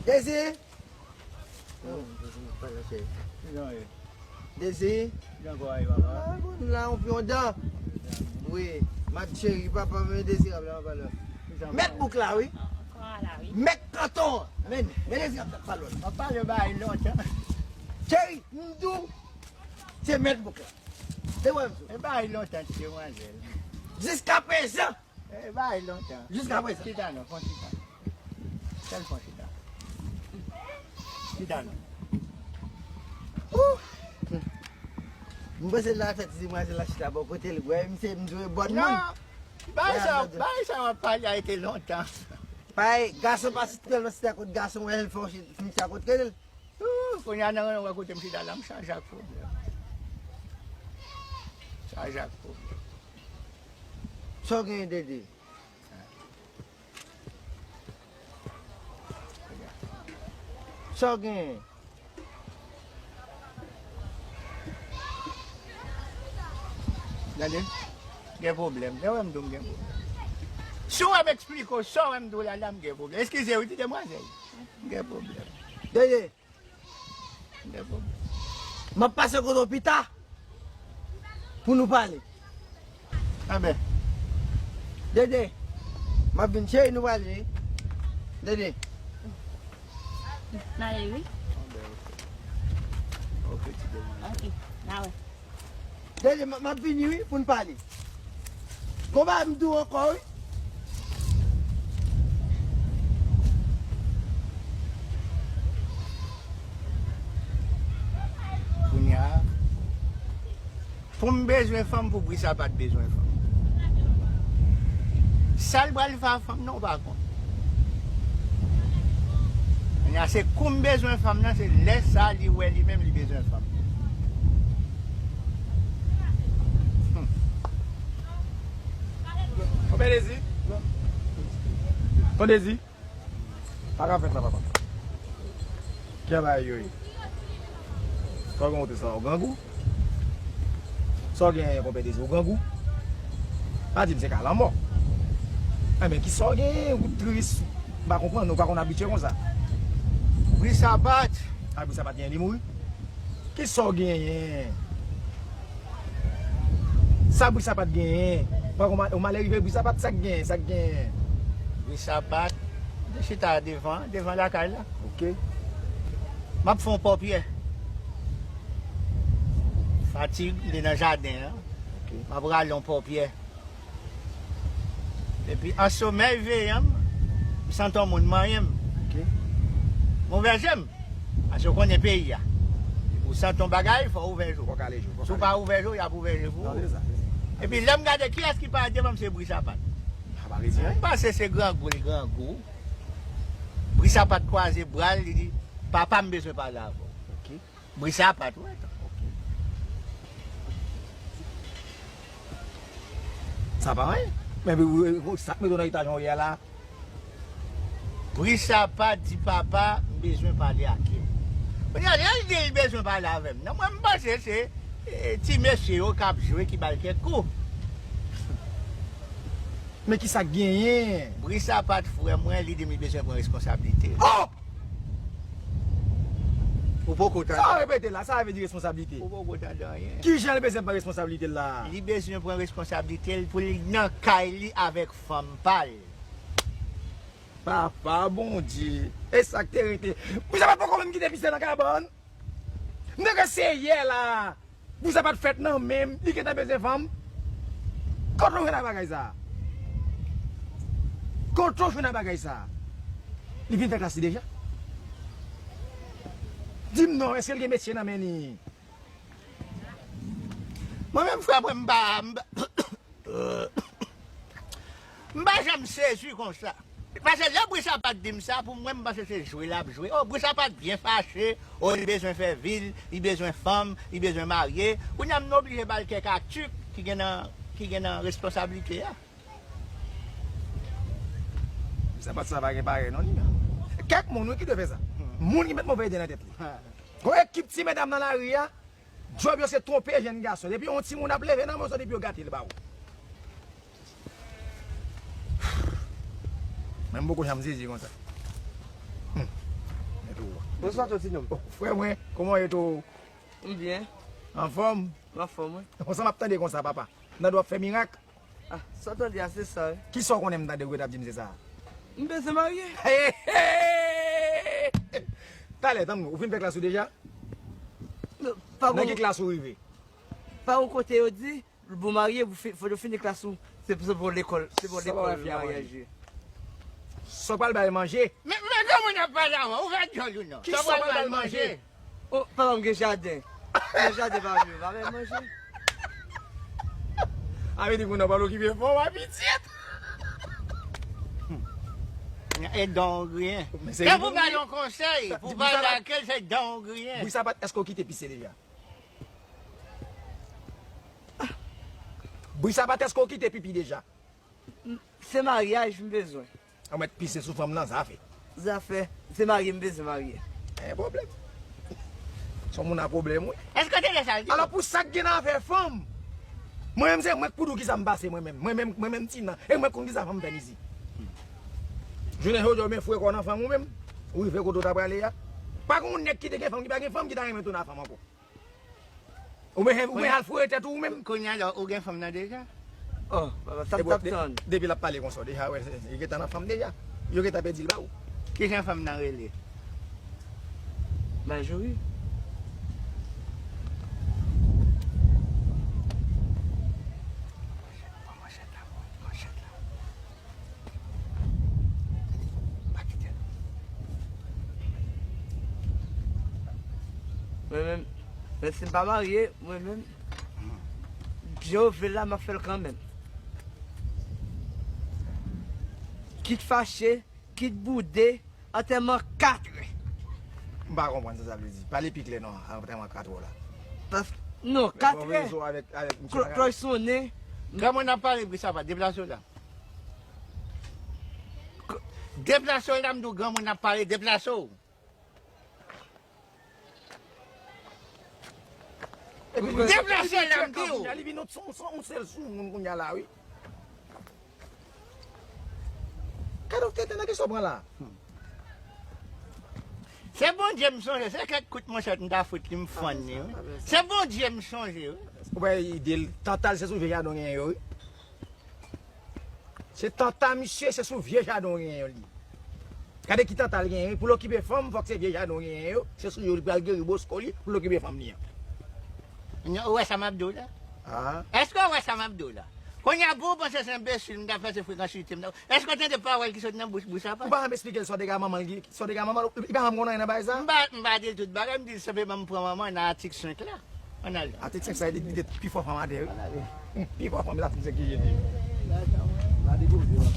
Dezi! Dezi! Ah, bon, la, yon pyon dan. Wi, Mad Cheri, papa, men Dezi ap la, papa la. Mèt bouk la, wi. Mèt kanton an. Men, men Dezi ap pale. Papa, yo bay lontan. Cheri, m di w, se mèt bouk la. Se wè m sou. E bay lontan ti demwazèl. Jiskaprezan. E bay lontan. Jiskaprezan. Chita non, fon chita. Sèl fon chita. Chita non. Ooh. M panse l la fè ti demwazèl la chita bò kote l. Wè, misye m jwe bòn moun. Non. Bagay sa, bagay sa w ap pale a rete lontan. Bay gason pa si tèlman chita kot gason, wè l fè yon chita kot ke l. Ooh, kounye a nan ranyon wè kote m chita la, m chaje ak pwoblèm. Chaje ak pwoblèm. Sa w genyen, Dede? Sa w genyen? Gade, gen pwoblèm. Lè w wè m di w m gen pwoblèm. Si w wè m eksplike w, sa w wè m di w la, la m gen pwoblèm. Eskize wi, ti demwazèl. M gen pwoblèm. Dede, M ap pase kote w pita pou nou pale. Anben. Dede, m ap vin cheri, nou pale wi. Dede. N ale wi. Ok, n a wè. Dede, m ap vini wi pou n pale. Gon bagay m di w ankò wi. Kounye a, pou m bezwen fanm, pou Brisa pa t bezwen fanm. Sa l pral fè a fanm nan, ou pa konn. Kounye a, se kou m bezwen fanm nan, se lè sa li wè li menm li bezwen fanm. Konpè Dezi? Konpè Dezi? Pa ka fèt la, papa. Kè bagay yo ye? Sa w gen kote sa? Ou grangou? Sa w genyen, konpè Dezi? Ou grangou? Pa di m se ka lanmò. Enben, kisa w genyen? Ou tris. M pa konprann, ou pa konn abitye konsa. Brisa pa t. A, Brisa pa t genyen, li mouri? Kisa w genyen? Sa Brisa pa t genyen? Ou pa konn, ou malè rive Brisa pa t, sa k genyen, sa k genyen? Brisa pa t. M te chita devan, devan lakay la. Ok. M ap fè yon pòpyè. Fatig, li nan jaden an. Ok. M ap rale yon pòpyè. Epi an somèy veyan m, m santi yon moun manyen m. Ok. M ouvè je m. Paske w konnen peyi a. Ou santi yon bagay, fò w ouvè je w. Fò w kale je w. Si w pa ouvè je w, y ap ouvè je pou ou. Epi lè m gade kiyès ki parèt devan m, se Brisa Pat. M panse se grangou li grangou. Brisa Pat kwaze bra l, li di, papa, m bezwen pale avè w. Ok. Brisa Pat, wi. Sa pa anyen. Men sa k mete w nan eta jan w ye a la? Brisa Pat di, papa, m bezwen pale ak ou. Kounye a, lè l di l bezwen pale avè m nan, mwen m panse se eh, ti mesye yo k ap jwe ki ba l kèk kou. Men kisa k genyen? Brisa Pat, frè mwen, li di m li bezwen pran responsablite l. Oh! Ou poko tande. Sa w repete la, sa vle di responsablite. Ou poko tande anyen. Kijan l bezwen pran responsablite l la? Li bezwen pran responsablite l pou li nan kay li avèk fanm pa l. Papa Bondye, e sa k te rete? Brisa Pat poko menm kite pistè nan kabann. M te kwè se yè la. Brisa Pat fèt nan men m, li gentan bezwen fanm. Kote w jwenn a bagay sa? Kote w jwenn a bagay sa? Li fin fè klas li deja? Di m non, èske l gen metye nan men li? Mwen menm, frè mwen, m pa, m pa, m pa janm sezi konsa. Paske lè Brisa Pat di m sa, pou mwen, m panse se jwe l ap jwe. Oh, Brisa Pat byen fache. Oh, li bezwen fè vi l, li bezwen fanm, li bezwen marye. Kounye a, m oblije ba l kèk aktik ki gen nan, ki gen nan responsablite a. Sa pa, sa pa gen parèy non, li menm. Kèk moun, wi, ki dwe fè sa. Moun ki met move ide nan tèt li. Gon ekip ti medam nan lari a, djòb yo se twonpe jèn gason. Depi yon timoun ap leve nan men w, se depi yo gate l ba ou. Men m poko janm sezi konsa. Bonswa, Tonton Nonm. Oh, frè mwen, kòman w ye tou? M byen. Anfòm? M anfòm, wi. Konsa m ap tande konsa, papa. Nan dwa ap fè mirak. Ah, sa w tande a, se sa, wi. Kisa w konnen m tande w t ap di m se sa? M bezwen marye. Talè, tann mwen, ou fin fè klas ou deja? Nan ki klas ou rive? Pa yon kote yo di, pou w marye, pou fi- fò w fini klas ou. Se pou lekòl, se pou lekòl maryaj yo. Sa w pral ba l manje? Men, men kòman n ap pale avan? Ou fè djòl ou non? Ki sa w pral ba l manje? Oh, papa m gen jaden. Nan jaden pa m yo, pa bay manje. A vle di moun nan pral okipe fanm a pitit. E don griyen. Se pou ba l yon konsèy, pou ba l lakèl se don griyen. Bri sapat, èske w kite pise deja? Bri sapat, èske w kite pipi deja? Se maryaj m bezwen. Ou mèt pise sou fanm nan, zafè. Zafè. Se marye m bezwen marye. Gen pwoblèm. Se yon moun a pwoblèm, wi. Èske w tande sa l di? Alò, pou sa k gen nan afè fanm, mwen menm se mwen k pou di w kisa m pase mwen menm. Mwen menm, mwen menm Tina. E mwen k konn kisa fanm fè m isit. Jounen jodi a, ou men foure kò w nan fanm ou menm. Ou rive kote w ta prale a. Pa gen yon nèg ki te gen fanm, ki pa gen fanm, ki ta renmen tounen a fanm ankò. Ou men, ou men al foure tèt ou, ou menm. Kounye a la, ou gen fanm nan deja? Oh, papa, sa m t ap tann. Depi l ap pale konsa, deja, wè, li gentan nan fanm deja. Yo gentan pèdi l ba ou. Kijan fanm nan rele? Majouri. Mwen menm, menm si m pa marye, mwen menm, jan yo vle l la, m ap fè l kanmenm. Kit fache, kit boude, antèman katrè. M pa konprann sa sa vle di. Pale pi klè non, antèman katrè w la. Pas, non, katrè. Klòch sonnen. Granmoun ap pale, bri sapat, deplase w la. Deplase w la, m di w granmoun ap pale, deplase w. Deplase w la, m di w. Li vin yon sèl sou moun kounye a la, wi. Gade w tenten nan kesyon w pran la. Se Bondye m sonje, se kèk kout manchèt m ta fout li, m fann li, wi. Se Bondye m sonje, wi. Ou wè ide l, tanta l se sou vye jaden w genyen yo, wi. Se tanta misye, se sou vye jaden w genyen yo li. Gade ki tanta l genyen, wi. Pou l okipe fanm, fòk se vye jaden w genyen yo, se sou yo li pral geri bosko li, pou l okipe fanm li an. Ou wè sa m ap di w la? Èske w wè sa m ap di w la? Kounye a, pou w panse se enbesil m t ap fè, se frekansite m t ap. Èske w tande pawòl ki sot nan bouch, bouch apa? Ou pa janm esplike l sa w te ka manman l, sa w te ka manman l, li pa janm konn anyen nan bagay sa? M pa, m pa di l tout bagay, m di l senpleman m pran manman nan atik senk la. Ann al. Atik senk sa, li te pi fò fanm atè, wi. Ann ale. Pi fò fanm, atik senk ki jete. La depoze, la.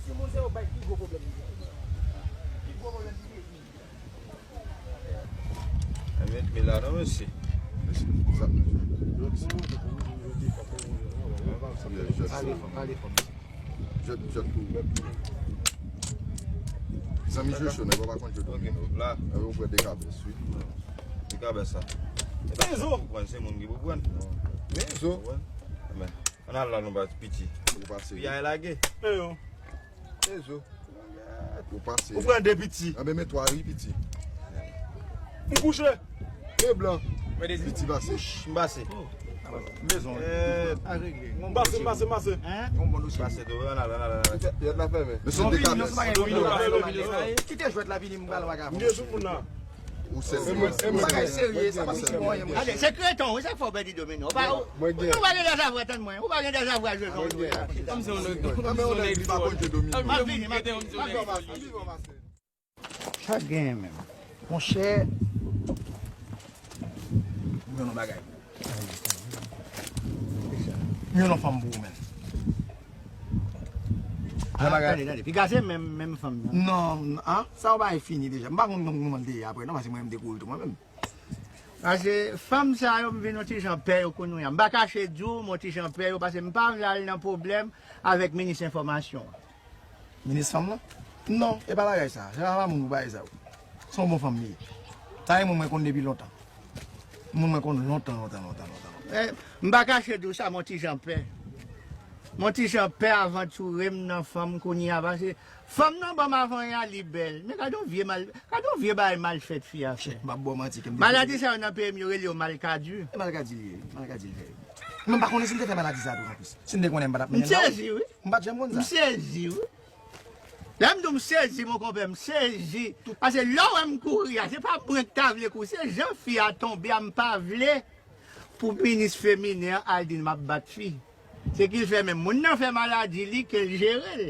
Timoun se yo bay pi gwo pwoblèm. Pi gwo pwoblèm ki gen. Met mi la non, mesye. Mesye, sa. Pale fò, pale fò. Jèt, jèt tou. Zanmi Jojo, nèg ou pa konn jwe domino. Ok, la. Nèg ou pran de kabès, wi. De kabès sa. Menzo. Ou pran, se moun ki pou pran. Menzo. Ou pran. Men, ann al la nou pa piti. Ou pase. Pi a lage. Eyo. Menzo. Ou pase. Ou pran de piti. Anben men twa wi piti. Ou kouche. E blan. Piti pase. M pase. Bezwen. Eh, a regle. M pase, m pase, m pase. Yon bon dosye. Pase tou, ann al, ann al, ann al. Yèt la fèmen. Mesye de kabès. Kite jwèt la vini, m pral waka. M gen sou moun la. Ou serye. Ou bagay serye, sa pa piti mwen. Gade, se kreton, wi, sa k fè w pèdi domino. Ou pa, ou pa gen dèzavwa tann mwen. Ou pa gen dèzavwa jwe jan w jwe a. Kòm se yon nèg, kòm se yon nèg li pa konn jwe domino. M ap vini, m ap vini. Sa k genyen menm? Monchè, m jwenn yon bagay. M jwenn yon fanm pou ou menm. Ah, tande, tande. Piga se menm, menm fanm nan. Non, an, sa w bay fini deja. M pa konn kòman l te ye apre non, paske mwen menm m te kouri tou mwen menm. Paske fanm sa yo, m vin yon ti jan pè yo kounye a. M pa kache di w, m yon ti jan pè yo, paske m pa vle al nan pwoblèm avèk minis enfòmasyon an. Minis fanm lan? Non, e pa bagay sa. Se pa moun pou bagay sa yo. Se yon bon fanm li ye. Sa e moun mwen konn depi lontan. Moun mwen konn lontan, lontan, lontan, lontan, lontan. Eh, m pa kache di w sa, m yon ti jan pè. M yon ti jan pè avanture m nan fanm kounye a, paske fanm nan ban m avan ya, li bèl. Men gade yon vye mal, gade yon vye bagay mal fèt fi a fè. M ap ba w manti ke m te. Maladi sa yo nan peyi m, yo rele yo malkadi. E malkadi li ye, malkadi li fè. Men m pa konnen si m te fè maladi sa tou anplis. Si m te konnen, m pa t ap mennen l ba ou. M sezi, wi. M pa t janm konn sa. M sezi, wi. Lè m di w m sezi, mon konpè, m sezi. Paske lè w wè m kouri a, se pa mwen ki ta vle kouri, se jan fi a tonbe a, m pa vle pou minis feminen an al di m ap bat fi. Se ki l fè menm moun nan fè maladi li, ke l jere l.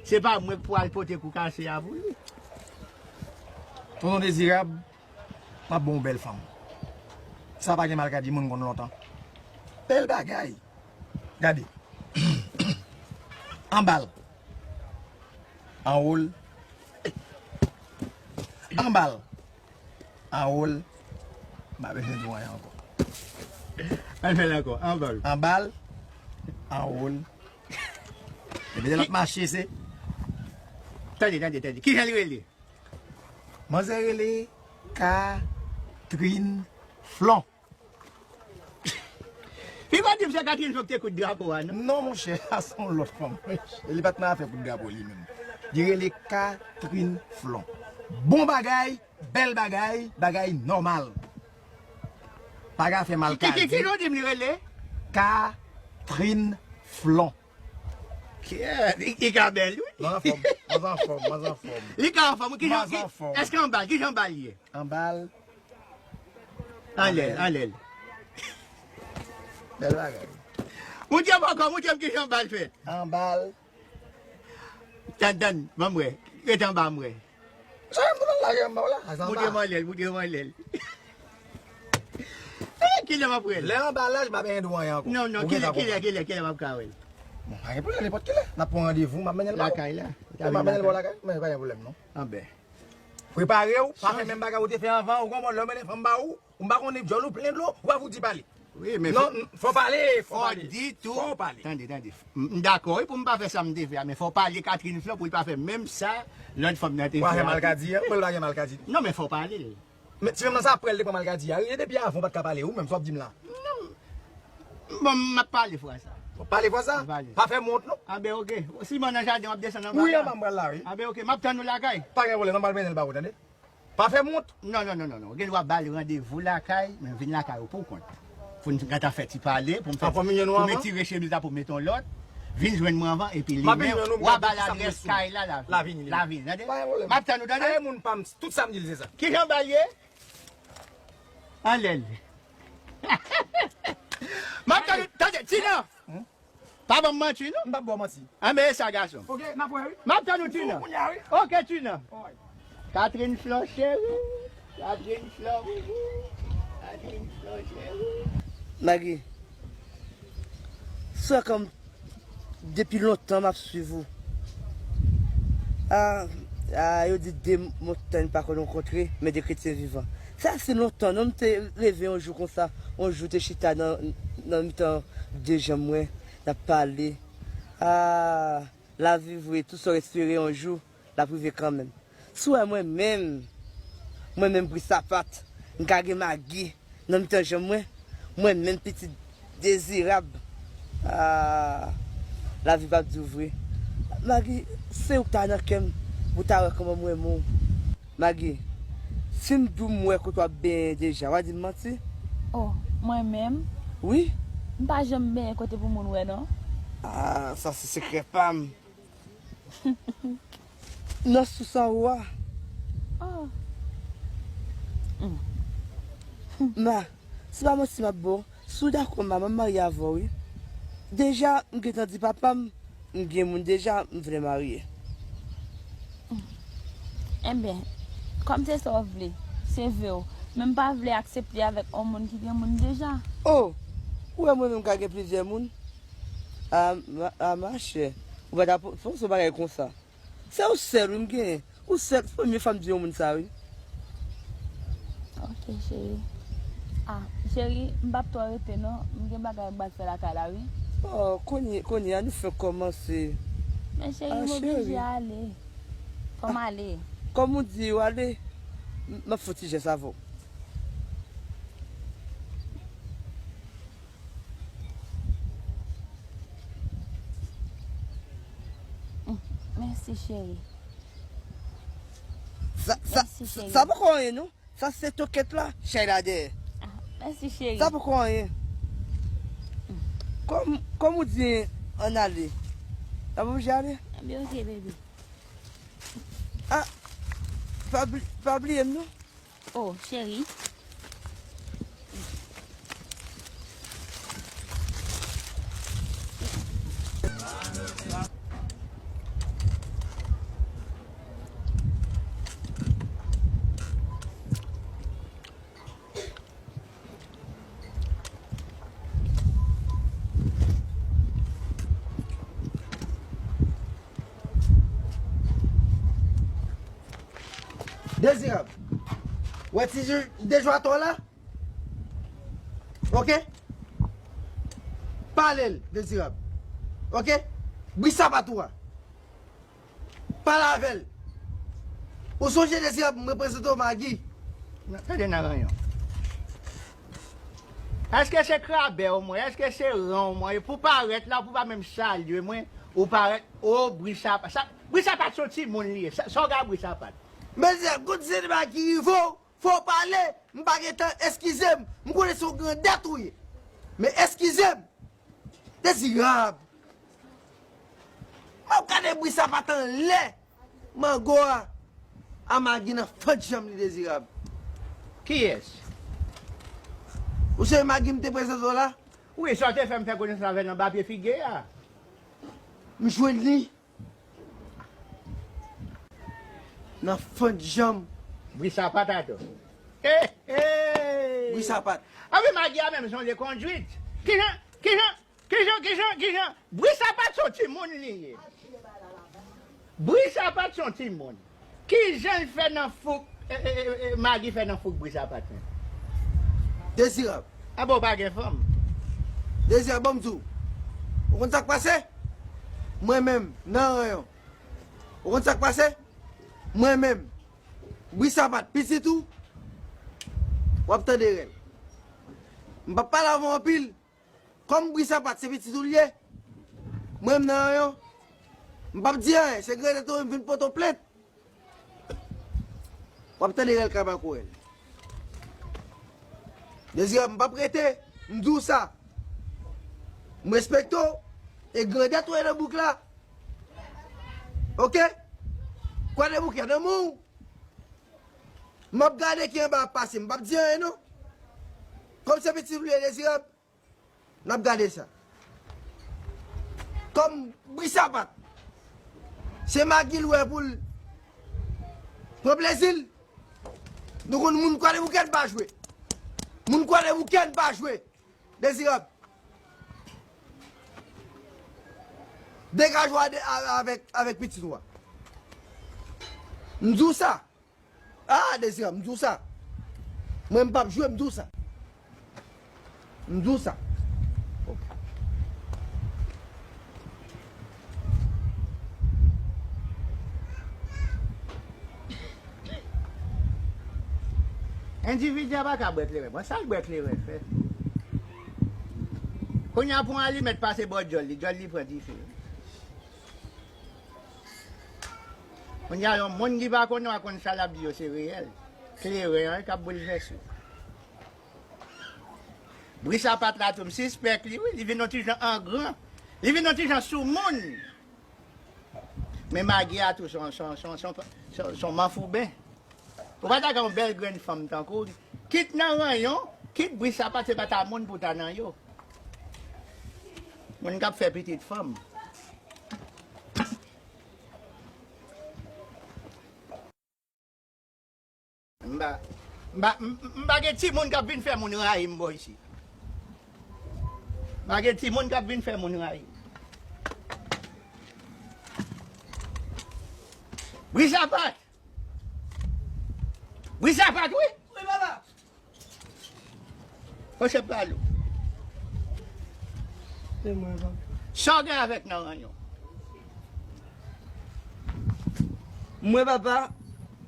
Se pa mwen k pou al pote kou kase a pou li. Tonton Dezirab, m ap ba w yon bèl fanm. Sa pa gen mal ka di, moun konn lontan. Bèl bagay. Gade. Anba l. Anwo l. Anba l. Anwo l. M pa bezwen di w anyen ankò. Al fè l ankò. Anba l. Anba l. Anwo l. Epi lè l ap mache, se. Tande, tande, tande. Kijan l rele? Manzè rele Catherine Flon. Li pa di m se Catherine Flon ki te koud drapo a, non? Non, monchè, sa se yon lòt fanm. Li pa t nan afè koud drapo, li menm. Li rele Catherine Flon. Bon bagay, bèl bagay, bagay nòmal. Pa gen afè mal ka di. Ki, ki, ki non di m li rele? Catherine Flon. Ki, li, li ka bèl, wi. Mwen anfòm, mwen anfòm, mwen anfòm. Li ka anfòm, wi. Kijan, ki, èske anba l, kijan anba l ye? Anba l. Anlè l, anlè l. Bèl bagay. Montre m ankò, montre m kijan anba l fèt. Anba l. Tann, tann, ban m wè. Rete anba m wè. Sa m pral lage anba w la. Montre m anlè l, montre m anlè l. Eh, kilè m ap wè l? Lè anba laj, m pa bezwen di w anyen ankò. Non, non, kilè, kilè, kilè, kilè m ap ka wè l? Bon, pa gen pwoblèm, nenpòt kilè. N ap pran randevou, m ap mennen l ba w. Lakay la. M ap mennen l ba w lakay. Men pa gen pwoblèm, non. Anben. Prepare w, pa fè menm bagay ou te fè anvan, ou konprann, lè w mennen fanm ba ou, ou m pa konnen djòl ou plen dlo, ou pa fout di pale. Wi, men non, fò pale, fò pale. Fò di tou. Fò pale. Tande, tande. M, m dakò, wi, pou m pa fè sa m te fè a, men fò pale Catherine Flon pou l pa fè menm sa lòt fanm nan te fè a. Ou pa fè mal ka di, an? Mwen, l pa gen mal ka di. Non, men fò pale l. Men ti fanm nan, sa prè l te pran mal ka di a. Wi, depi avan, ou pa t ka pale, ou menm, sa w ap di m la. Non. Bon, m ap pale fwa sa. W ap pale fwa sa? M ap pale. Pa fè m wont, non. Anben, oke. Siman nan jaden, w ap desann anba la. Wi, anba m pral la, wi. Anben, oke. M ap tann ou lakay. Pa gen pwoblèm, non, m pral mennen l ba ou, tande? Pa fè m wont. Non, non, non, non, non, non. Gen dwa ba l randevou lakay, men vin lakay ou pou kont. Pou n gentan fè ti pale, pou m fè, pou m retire chemiz la, pou m mete yon lòt. Vin jwenn mwen anvan, epi li menm, w a ba l adrès kay la, l a vini. L a vini, tande? M ap tann ou, tande? Ay, moun pa m, tout sa m di l, se sa. Kijan ba l ye? Anlè l. M ap tann ou, tande, Tina! Pa ban m manti, non. M p ap ba w manti. Anben, e sa, gason. Oke, n ap wè, wi. M ap tann ou, Tina. Kounye a, wi. Oke, Tina. Oy. Catherine Flon, cheri. Catherine Flon, boubouk. Catherine Flon, cheri. Maggie, sa kòm depi lontan m ap swiv ou. A, a, yo di de montany pa konn rankontre, men de kretyen vivan. Sa se lontan, non, m te reve yon jou konsa, yon jou te chita nan, nan mitan de janm mwen, n ap pale. A, lavi vre, tout sa w espere yon jou, l ap rive kanmenm. Si w wè mwen menm, mwen menm bri sapat, m ka gen Magi nan mitan janm mwen, mwen menm pitit Dezirab. A, lavi p ap di w vre. Magi, se ou k ta nan kè m, pou w ta wè kòman m renmen w. Magi, si m di w m wè kote w ap benyen deja, w a di m manti? O, mwen menm? Wi. M pa janm benyen kote pou moun wè, non. A, sa se sekrè pa m. Nan sous anwo a. O. Ma, se pa manti m ap ba w. Si w dakò, ma, m ap marye avè w, wi. Deja, m gentan di papa m, m gen moun deja, m vle marye. Enben, kòm se sa w vle, se vre w. Men m pa vle aksepte avèk yon moun ki gen moun deja. O! Ou wè mwen menm ka gen plizyè moun? A, ma, a, machè, ou pa ta panse yon bagay konsa. Se ou sèl, wi, m genyen. Ou sèl, se premye fwa m di yon moun sa, wi. Oke, cheri. A, cheri, m p ap twò rete, non. M gen bagay m pral fè lakay la, wi. O, kounye, kounye a nou fenk kòmanse. Men, cheri, m oblije ale. Fò m ale. Kòm ou di w ale, m, m ap fè yon ti jès avè w. Mèsi, cheri. Sa, sa, mèsi, cheri. Sa poko anyen, non. Sa se tokèt la, chay la dèyè. A, mèsi, cheri. Sa poko anyen. Kòm, kòm ou di, ann ale. N ap oblije ale. Ebyen, oke, baby. Ah, pa bli-, pa bliye m non. Oh, cheri. Dezirab. Wè ti jou de jwa to la? Ok? Pale l, Dezirab. Ok? Bri sapat ou a. Pale avè l. Ou sonje Dezirab, mwen prezante w Magi. Nan, tande nan ranyon. Èske se krabè w mwen? Èske se ran w mwen? E pou parèt la, pou pa menm salye mwen, ou parèt, o, bri sapat. Sa, bri sapat se yon timoun li ye. Sa, sa w ka bri sapat? Men Dezirab, gon ti seri de bagay ki rive w, fò w pale. M pa gen tan, eskize m. M konnen se yon grandèt ou ye. Men eskize m. Dezirab. M ap gade bri sapat anlè mango a. A Magi nan fant janm li Dezirab. Kiyès? Ou se Magi m te prezante w la? Wi, sa w te fè m fè konesans avè l anba pye figi a. M jwenn li. Nan fant janm. Bri sapat atò. Eh, eh! Bri sapat. A wi, Magi a menm sonje kondwit. Kijan, kijan, kijan, kijan, kijan? Bri sapat se yon timoun li ye. Bri sapat se yon timoun. Kijan l fè nan fouk, eh, eh, eh, eh, Magi fè nan fouk bri sapat men? Dezirab. A bon, w pa gen fanm? Dezirab, ban m di w. Ou konn sa k pase? Mwen menm, nan ranyon. Ou konn sa k pase? Mwen menm, bri sapat pitit ou, w ap tande rèl. M p ap pale avè w anpil. Kòm bri sapat se pitit ou l ye, mwen menm nan ranyon, m p ap di anyen, se grandèt ou m vin pote w plent. W ap tande rèl kaba kourèl. Dezirab, m p ap rete, m di w sa. M respekte w, e grandèt ou ye nan bouk la. Ok? Kwadèboukè nan men w. M ap gade ki anba ap pase, m p ap di anyen non. Kòm se pitit ou ye Dezirab, n ap gade sa. Kòm bri sapat, se Magi l wè pou l pran plezi l. Nou konn moun Kwadèboukè n pa jwe. Moun Kwadèboukè n pa jwe. Dezirab. Degaje w a de-, a-, avèk, avèk pitit ou a. M di w sa. Ah, Dezirab, m di w sa. Mwen, m p ap jwe, m di w sa. M di w sa. Ok. Endividi a pa ka bwè kleren. Bon, sa l bwè kleren fè? Kounye a, pran alimèt pase bò djòl li, djòl li pran dife. Kounye a, yon moun ki pa konnen w a konn sa l ap di yo se reyèl. Kleren an k ap boulvèse w. Bri sapat la tou, m sispèk li, wi. Li vin yon ti jan an gran. Li vin yon ti jan soumoun. Men Magi a tou, se yon, se yon, se yon, se yon, se yon, se yon manfouben. Ou pa ta gen yon bèl grenn fanm tankou w. Kit nan ranyon, kit bri sapat, se pa ta moun pou ta nan yo. Moun k ap fè pitit fanm. M pa, m pa, m, m pa gen timoun k ap vin fè moun rayi m bò isi. M pa gen timoun k ap vin fè moun rayi m. Bri sapat! Bri sapat, wi! Wi, papa! Monchè Palou. Se mwen, papa. Sa w gen avèk nan ranyon? Mwen, papa,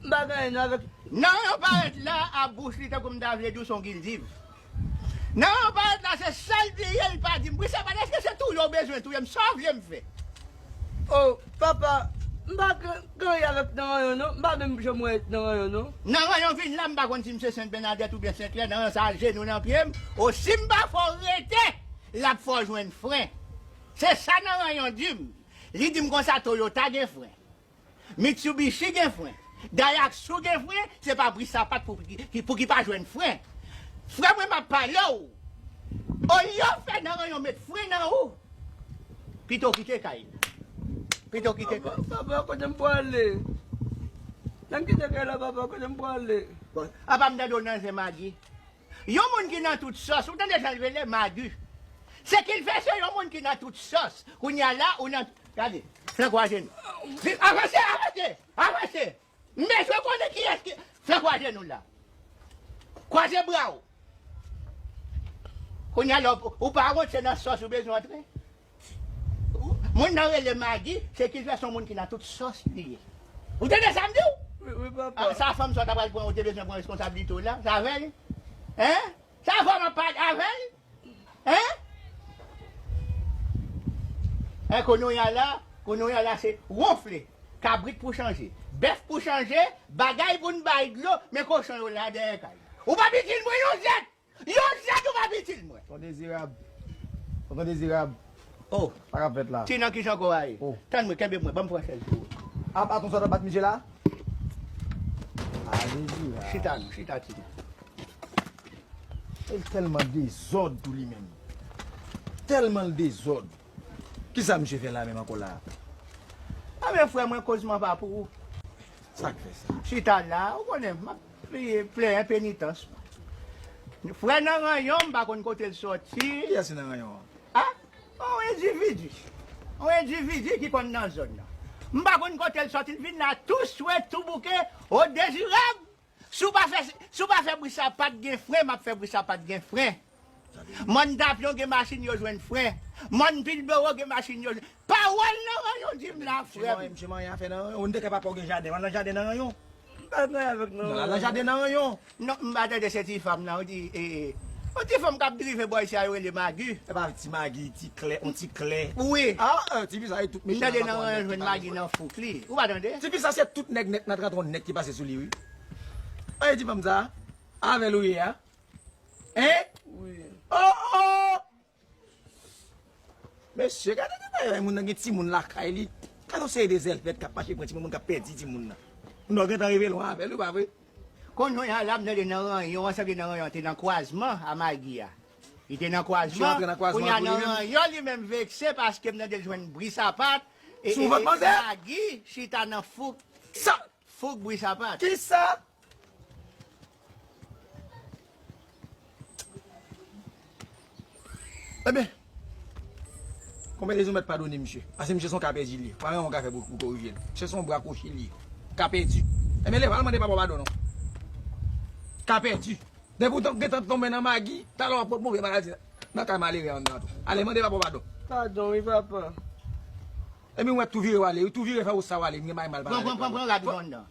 m pa gen anyen avèk. Nan ranyon parèt la, a bouch li, tankou m ta vle di w se yon gildiv. Nan ranyon parèt la, se sèl li ye, li pa di m. Bri sapat, èske se touye w bezwen touye m? Sa w vle m fè? Oh, papa, m pa gen, gen anyen avèk nan ranyon, non. M pa menm janm wè nan ranyon, non. Nan ranyon vin la, m pa konn si m se Sent Bènadèt oubyen Sent Klè. Nan ranyon sa, jenou nan pye m. O, si m pa fè w rete, l ap fè w jwenn fren. Se sa nan ranyon di m. Li di m konsa, Toyota gen fren. Mitsubishi gen fren. Daihatsu gen fren, se pa bri sapat pou ki, ki- pou ki pa jwenn fren. Frè mwen, m ap pale w. Olye w fè nan ranyon met fren nan ou, pito w kite kay la. Pito w kite kay la. Papa, papa, kote m prale? Nan kite kay la, papa, kote m prale? Bon, apa m tande w nan zen magi? Yon moun ki nan tout sòs, ou tande jan l rele? Magi. Se ki l fè se yon moun ki nan tout sòs. Kounye a la, ou nan, gade, flank w ajenou. Avanse, avanse, avanse. M bezwen konnen kiyès ki flank w ajenou la. Kwaze bra w. Kounye a la, ou, ou pa wont, se nan sòs ou bezwen antre. Moun nan rele Magi, se ki fè se yon moun ki nan tout sòs li ye. Ou tande sa m di w? Wi, wi, papa. Ah, sa fanm sa w ta pral pran, ou te bezwen pran responsablite w la, sa avè l? Hein? Sa fanm ap pale avè l? Hein? Hein, kounye a la, kounye a la se wonfle. Kabrit pou chanje. Bèf pou chanje, bagay pou n bay dlo, men kochon yo la dèyè kay. Ou p ap itil mwen yon zèt! Yon zèt ou p ap itil mwen. Ton Dezirab. Ton Dezirab. Oh. Sa k ap fèt la? Ti nan ki jan kò a ye? Oh. Tann mwen, kenbe mwen, ban m pran sèl pou ou. A, a, ton sòt ap bat misye la? A, Dezirab. Chita non, chita ti nan. E l tèlman dezòd tou li menm. Tèlman l dezòd. Kisa misye fè la menm ankò la? A men frè mwen, koz m ap ap pou ou. Sa k fè sa? Chita la, ou konnen, m ap plenyen penitans mwen. Frè nan ranyon, m pa konn kote l sòti. Kiyès ki nan ranyon an? A? Yon endividi. Yon endividi ki konn nan zòn nan. M pa konn kote l sòti, l vin la tou swet, tou bouke, o Dezirab. Si w pa fè, si w pa fè bri sapat gen fren, m ap fè bri sapat gen fren. Mòn Dapyon gen machin yo jwenn fren. Mòn Pilboro gen machin yo jwenn. Pawòl nan ranyon di m la, frè m. Misye manyen afè nan ranyon. Ou te kè papa w gen jaden. Al nan jaden nan ranyon. M pa gen avèk nan ranyon. Al nan jaden nan ranyon. Non, m pa tande se ti fanm nan. Ou di, e, e, yon ti fanm k ap drive bò isi a yo rele Magi. E pa ti Magi, ti klè, yon ti klè. Wi. A, e, tifi sa e tout mechan. M tande nan ranyon jwenn Magi nan fouk li. Ou pa tande? Tifi sa se tout nèg nèt nan trant yon nèt ki pase sou li, wi. An, e ti fanm sa? Avè l ou ye a? Hein? Wi. Oh, oh! Mesye, gade, gade, gade, moun nan gen timoun lakay li. Gade yon seri de zèlpèt k ap mache pran timoun, moun k ap pèdi timoun nan. Moun nan gentan rive lwen avè l, wi, pa vre? Kounye a la, m tande nan ranyon an, sanble nan ranyon an te nan kwazman a Magi a. Li te nan kwazman, kounye a nan ranyon, li menm vekse paske m tande l jwenn bri sapat, e, e, e Magi chita nan fouk. Sa! Fouk bri sapat. Kisa? Ebyen, konbyen de zomèt padone misye? Paske misye se yon ka pèdi li ye. Pa gen yon ka fè pou, pou korije l. Misye se yon bra kwochi li ye. Ka pèdi. Ebyen, leve al mande papa w padon non. Ka pèdi. Depi w gentan tonbe nan Magi, talè w ap pot move maladi nan kay malere anndan tou. Ale mande papa w padon. Padon wi papa. Ebyen, ou wè tou vire w ale, wi, tou vire fè ou sa w ale, m gen bagay mal pa. Pran, pran, pran, pran rad ou anndan.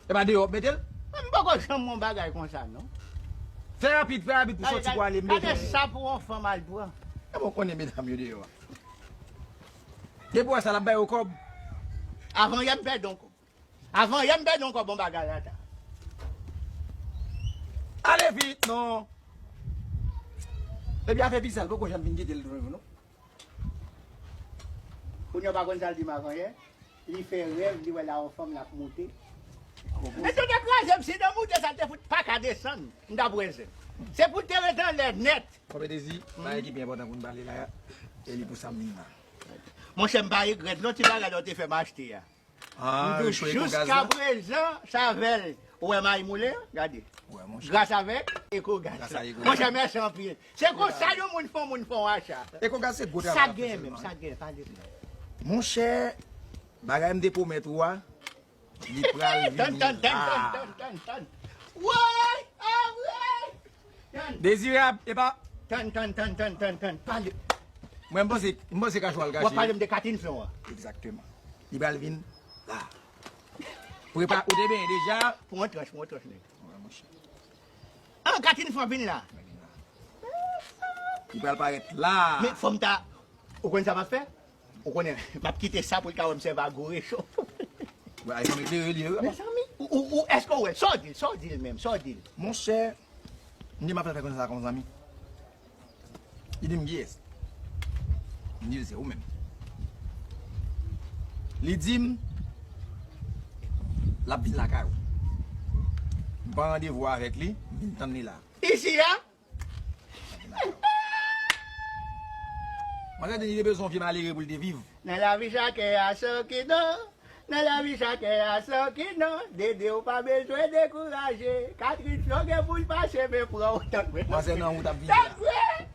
E pa deyò w ap mete l? Mwen m poko janm wè yon bagay konsa non. Fè rapid, fè rapid pou sòti pou ale, m bezwen. Gade sa pou yon fanm al pran. Ebyen w konnen medam yo deyò a. Depi w wè sa l ap bay ou kòb. Avan yè m pèdi yon kòb. Avan yè m pèdi yon kòb yon bagay ata. Ale vit non. Epi afè visa l poko janm vin kite l non. Kounye a w pa konn sa l di m avan yè? Li fè rèv, li wè l a yon fanm l ap moute. Men si w te kraze m, si nan moute sa l te fout pa ka desann, m t ap wè zen. Se pou l te ret anlè nèt. Konbyen Dezi, bagay ki pi enpòtan pou n pale la, e li pou sa m vin la. Monchè, m pa regrèt non ti bagay la w te fè m achte a. Ah, m di w, jiskaprezan, sa avè l ou wè may moulen an, gade. Gras avèk Ekogaz la. Monchè, mèsi anpil. Se konsa yon moun fè yon moun fè yon acha. Ekogaz se gwo travay. Sa gen menm, sa gen, pale m. Monchè, bagay m te pwomèt ou a, li pral vini la. Tann, tann, tann, tann, tann, tann. Woy, a woy. Dezirab, epa. Tann, tann, tann, tann, tann, tann. Pale. Mwen, m panse, m panse kachou al kache. W ap pale m de katin flon an. Egzakteman. Li pral vin la. Prepa, ou te benyen deja? Pran yon tranch, pran yon tranch, nèg. Wè, monchè. Ah, katin flon vin la. Li pral parèt la. Men fò m ta, ou konn sa m ap fè? Ou konnen, m ap kite sa pou l ka wè m sèvi a gwo recho. Wè, ay, fanm eklere li ye, wi. Mezanmi, ou, ou, ou, èske w wè l? Sa w di l, sa w di l menm, sa w di l? Monchè, m di m ap fè l fè konn sa konn zanmi. Li di m kiyès? M di l se ou menm. Li di m, L ap vin lakay ou. M pran randevou avèk li, m vin tann li la. Isi a? Manzè di li te bezwen yon vye malere pou l te viv. Nan lavi chakè a san ki non. Nan lavi chakè a san ki non. Dede ou pa bezwen dekouraje. Katrin flo gen pou l pase men pran ou tann mwen. Manzè nan wout ap vini la. Tann mwen.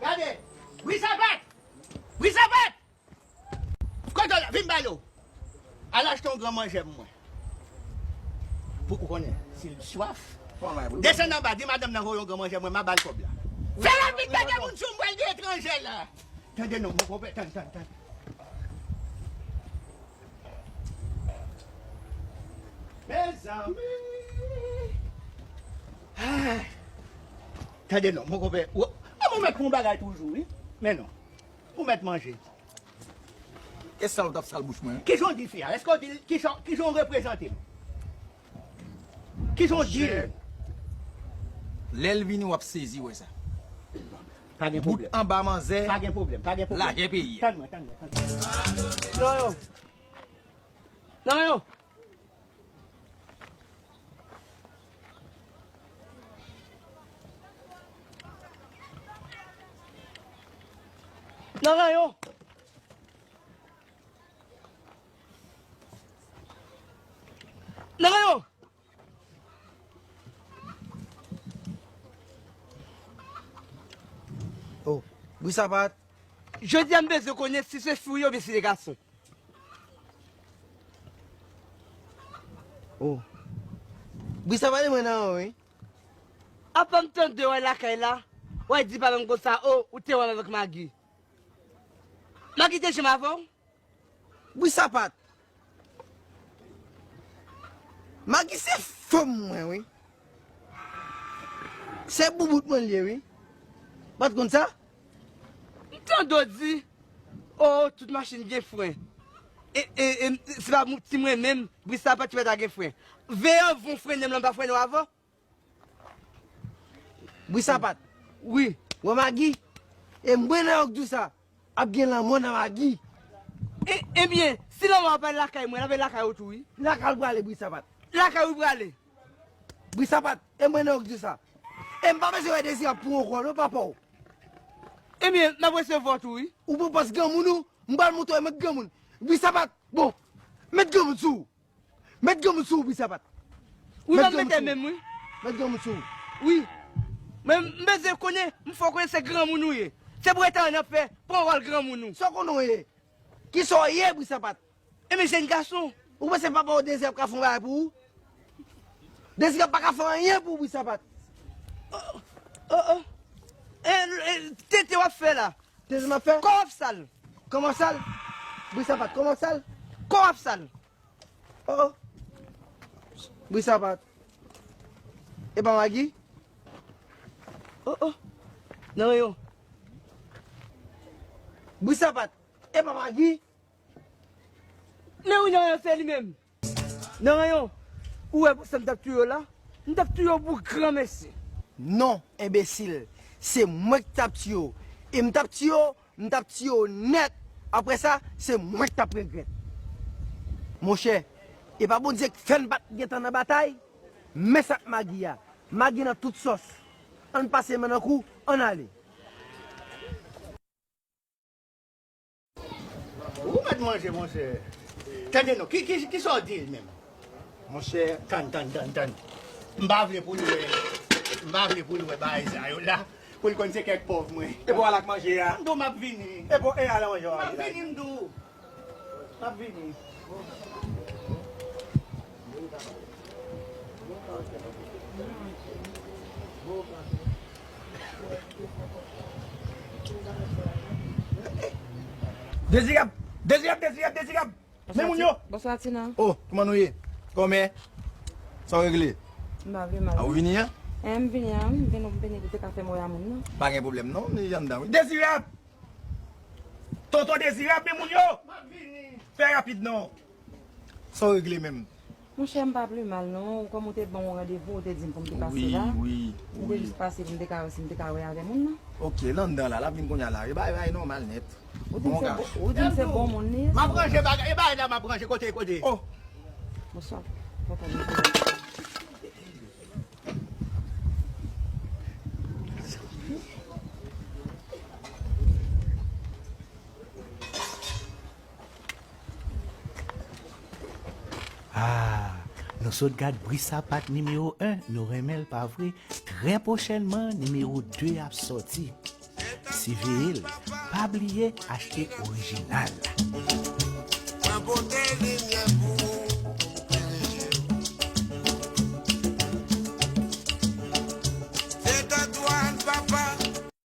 Gade. Bri sapat. Bri sapat. Kote w la? Vin ba yo. Al achte yon gran manjè pou mwen. Pou ou konnen, si l swaf. Desann anba, di madanm nan voye yon gran manjè mwen, m a ba l kòb la. Fè rapid, pa gen moun sou m, pral gen etranjè la. Tande non, mon konpè, tann, tann, tann. Mezanmi. Ah. Tande non, mon konpè, ou, ou mèt fè yon bagay toujou, wi. Men non, ou mèt manje. E sa w t ap sal bouch mwen? Kijan w di fi a? Èske w di l kijan, kijan w reprezante m? Kijan w di l? Lè l vini, w ap sezi wè sa. Pa gen pwoblèm. Bout anba manzè. Pa gen pwoblèm, pa gen pwoblèm. Lajè peyi a. Tann mwen, tann mwen, tann mwen. Non, yo. Non, yo. Nan ranyon. Nan ranyon. Oh, Bri Sapat. Jodi a m bezwen konnen si se fi w ye oubyen si se gason. Oh. Bri Sapat, e mwen nan, wi. Apa m tande w al lakay la, w al di pa m konsa, oh, ou te wè m avèk Magi. Magi te janm avè w? Bri Sapat. Magi se fanm mwen, wi. Se boubout mwen l ye, wi. Ou pa t konn sa? M tande w di, oh, tout machin gen fren. E, e, e, se pa mouti mwen menm, Bri Sapat ki pa ta gen fren. Veye avè w frennen m, lè m pa frennen w avè w. Bri Sapat. Wi. Wè Magi? E mwen nan yo k di w sa. Ap gen lanmò nan Magi. E, ebyen, si lanmò a pa lakay mwen, l ap lakay ou tou, wi. Lakay ou prale, Bri Sapat. Lakay ou prale. Bri Sapat, e mwen nan yo k di w sa. E m pa bezwen wè Dezirab pou ankò, non, papa w. Ebyen, m ap resevwa w tou, wi. Ou pran pòz granmoun ou, m pral montre w mwen granmoun. Bri Sapat, bon, met granmoun sou ou. Met granmoun sou ou, Bri Sapat. Wi, m ap mete menm, wi. Met granmoun sou ou. Wi. Men m bezwen konnen, m fè w konnen se granmoun ou ye. Se pou w rete annapè, pran wòl granmoun ou. Sa w konnen w ye? Kisa w ye, Bri Sapat? Ebyen, jèn gason. Ou panse papa w Dezirab ka fè yon bagay pou ou? Dezirab pa ka fè anyen pou ou, Bri Sapat. Oh, oh, oh. E, e, tete w ap fè la. Tete m ap fè? Kò w ap sal. Kò m ap sal? Bri Sapat, kò m ap sal? Kò w ap sal. Oh, oh. Bri Sapat. E pa Magi? Oh, oh. Nan yo. Bri Sapat. E pa Magi? Men wi, nan yo, se li menm. Nan yo, ou wè pou sa m t ap touye w la? M t ap touye w pou granmesi. Non, enbesil. Se mwen k t ap touye w. E m t ap touye w, m t ap tiye w nèt. Apre sa, se mwen k t ap regrèt. Monchè, e pa Bondye k fè n pa t gentan nan batay? Men sa k Magi a. Magi nan tout sòs. Ann pase men nan kou, ann ale. Ou mèt manje, monchè. Tande non, ki, ki, kisa w di l menm? Monchè, tann, tann, tann, tann. M pa vle pou l wè, m pa vle pou l wè bagay sa yo la, pou l konn se kèk pòv mwen. E pou w al ak manje a? M di w m ap vini. E pou, e al ak manje a? M ap vini, m di w. M ap vini. Dezirab! Dezirab, Dezirab, Dezirab! Men moun yo! Bonswa, Tina. Oh, kòman nou ye? Kòmè? Sa w regle? M pa vle mal. A, ou vini an? Eh, m vini an, m vin, m vini pou te ka fè mwen a moun nan. Pa gen pwoblèm non, li anndan wi. Dezirab! Tonton Dezirab, men moun yo! M ap vini. Fè rapid non. Sa w regle menm? Monchè, m pa pi mal non. Kòm ou te ban yon randevou, ou te di m pou m te pase la. Wi, wi. M te jis pase pou m te ka wè si m te ka wè avè moun nan. Ok, l anndan la, l ap vin kounye a la. E bagay, bagay nòmal nèt. Ou di m se bon, ou di m se bon moun li ye. M ap ranje bagay, e bagay la m ap ranje, kote, kote. Oh. Bonswa. Papa, bonswa. Ah, nou sot gad Bri Sapat nimewo en, nou renmen l pa vre? Trè pwochènman, nimewo de ap sòti. Siveye l, pa bliye achte orijinal. Mwen pote limyè pou ou.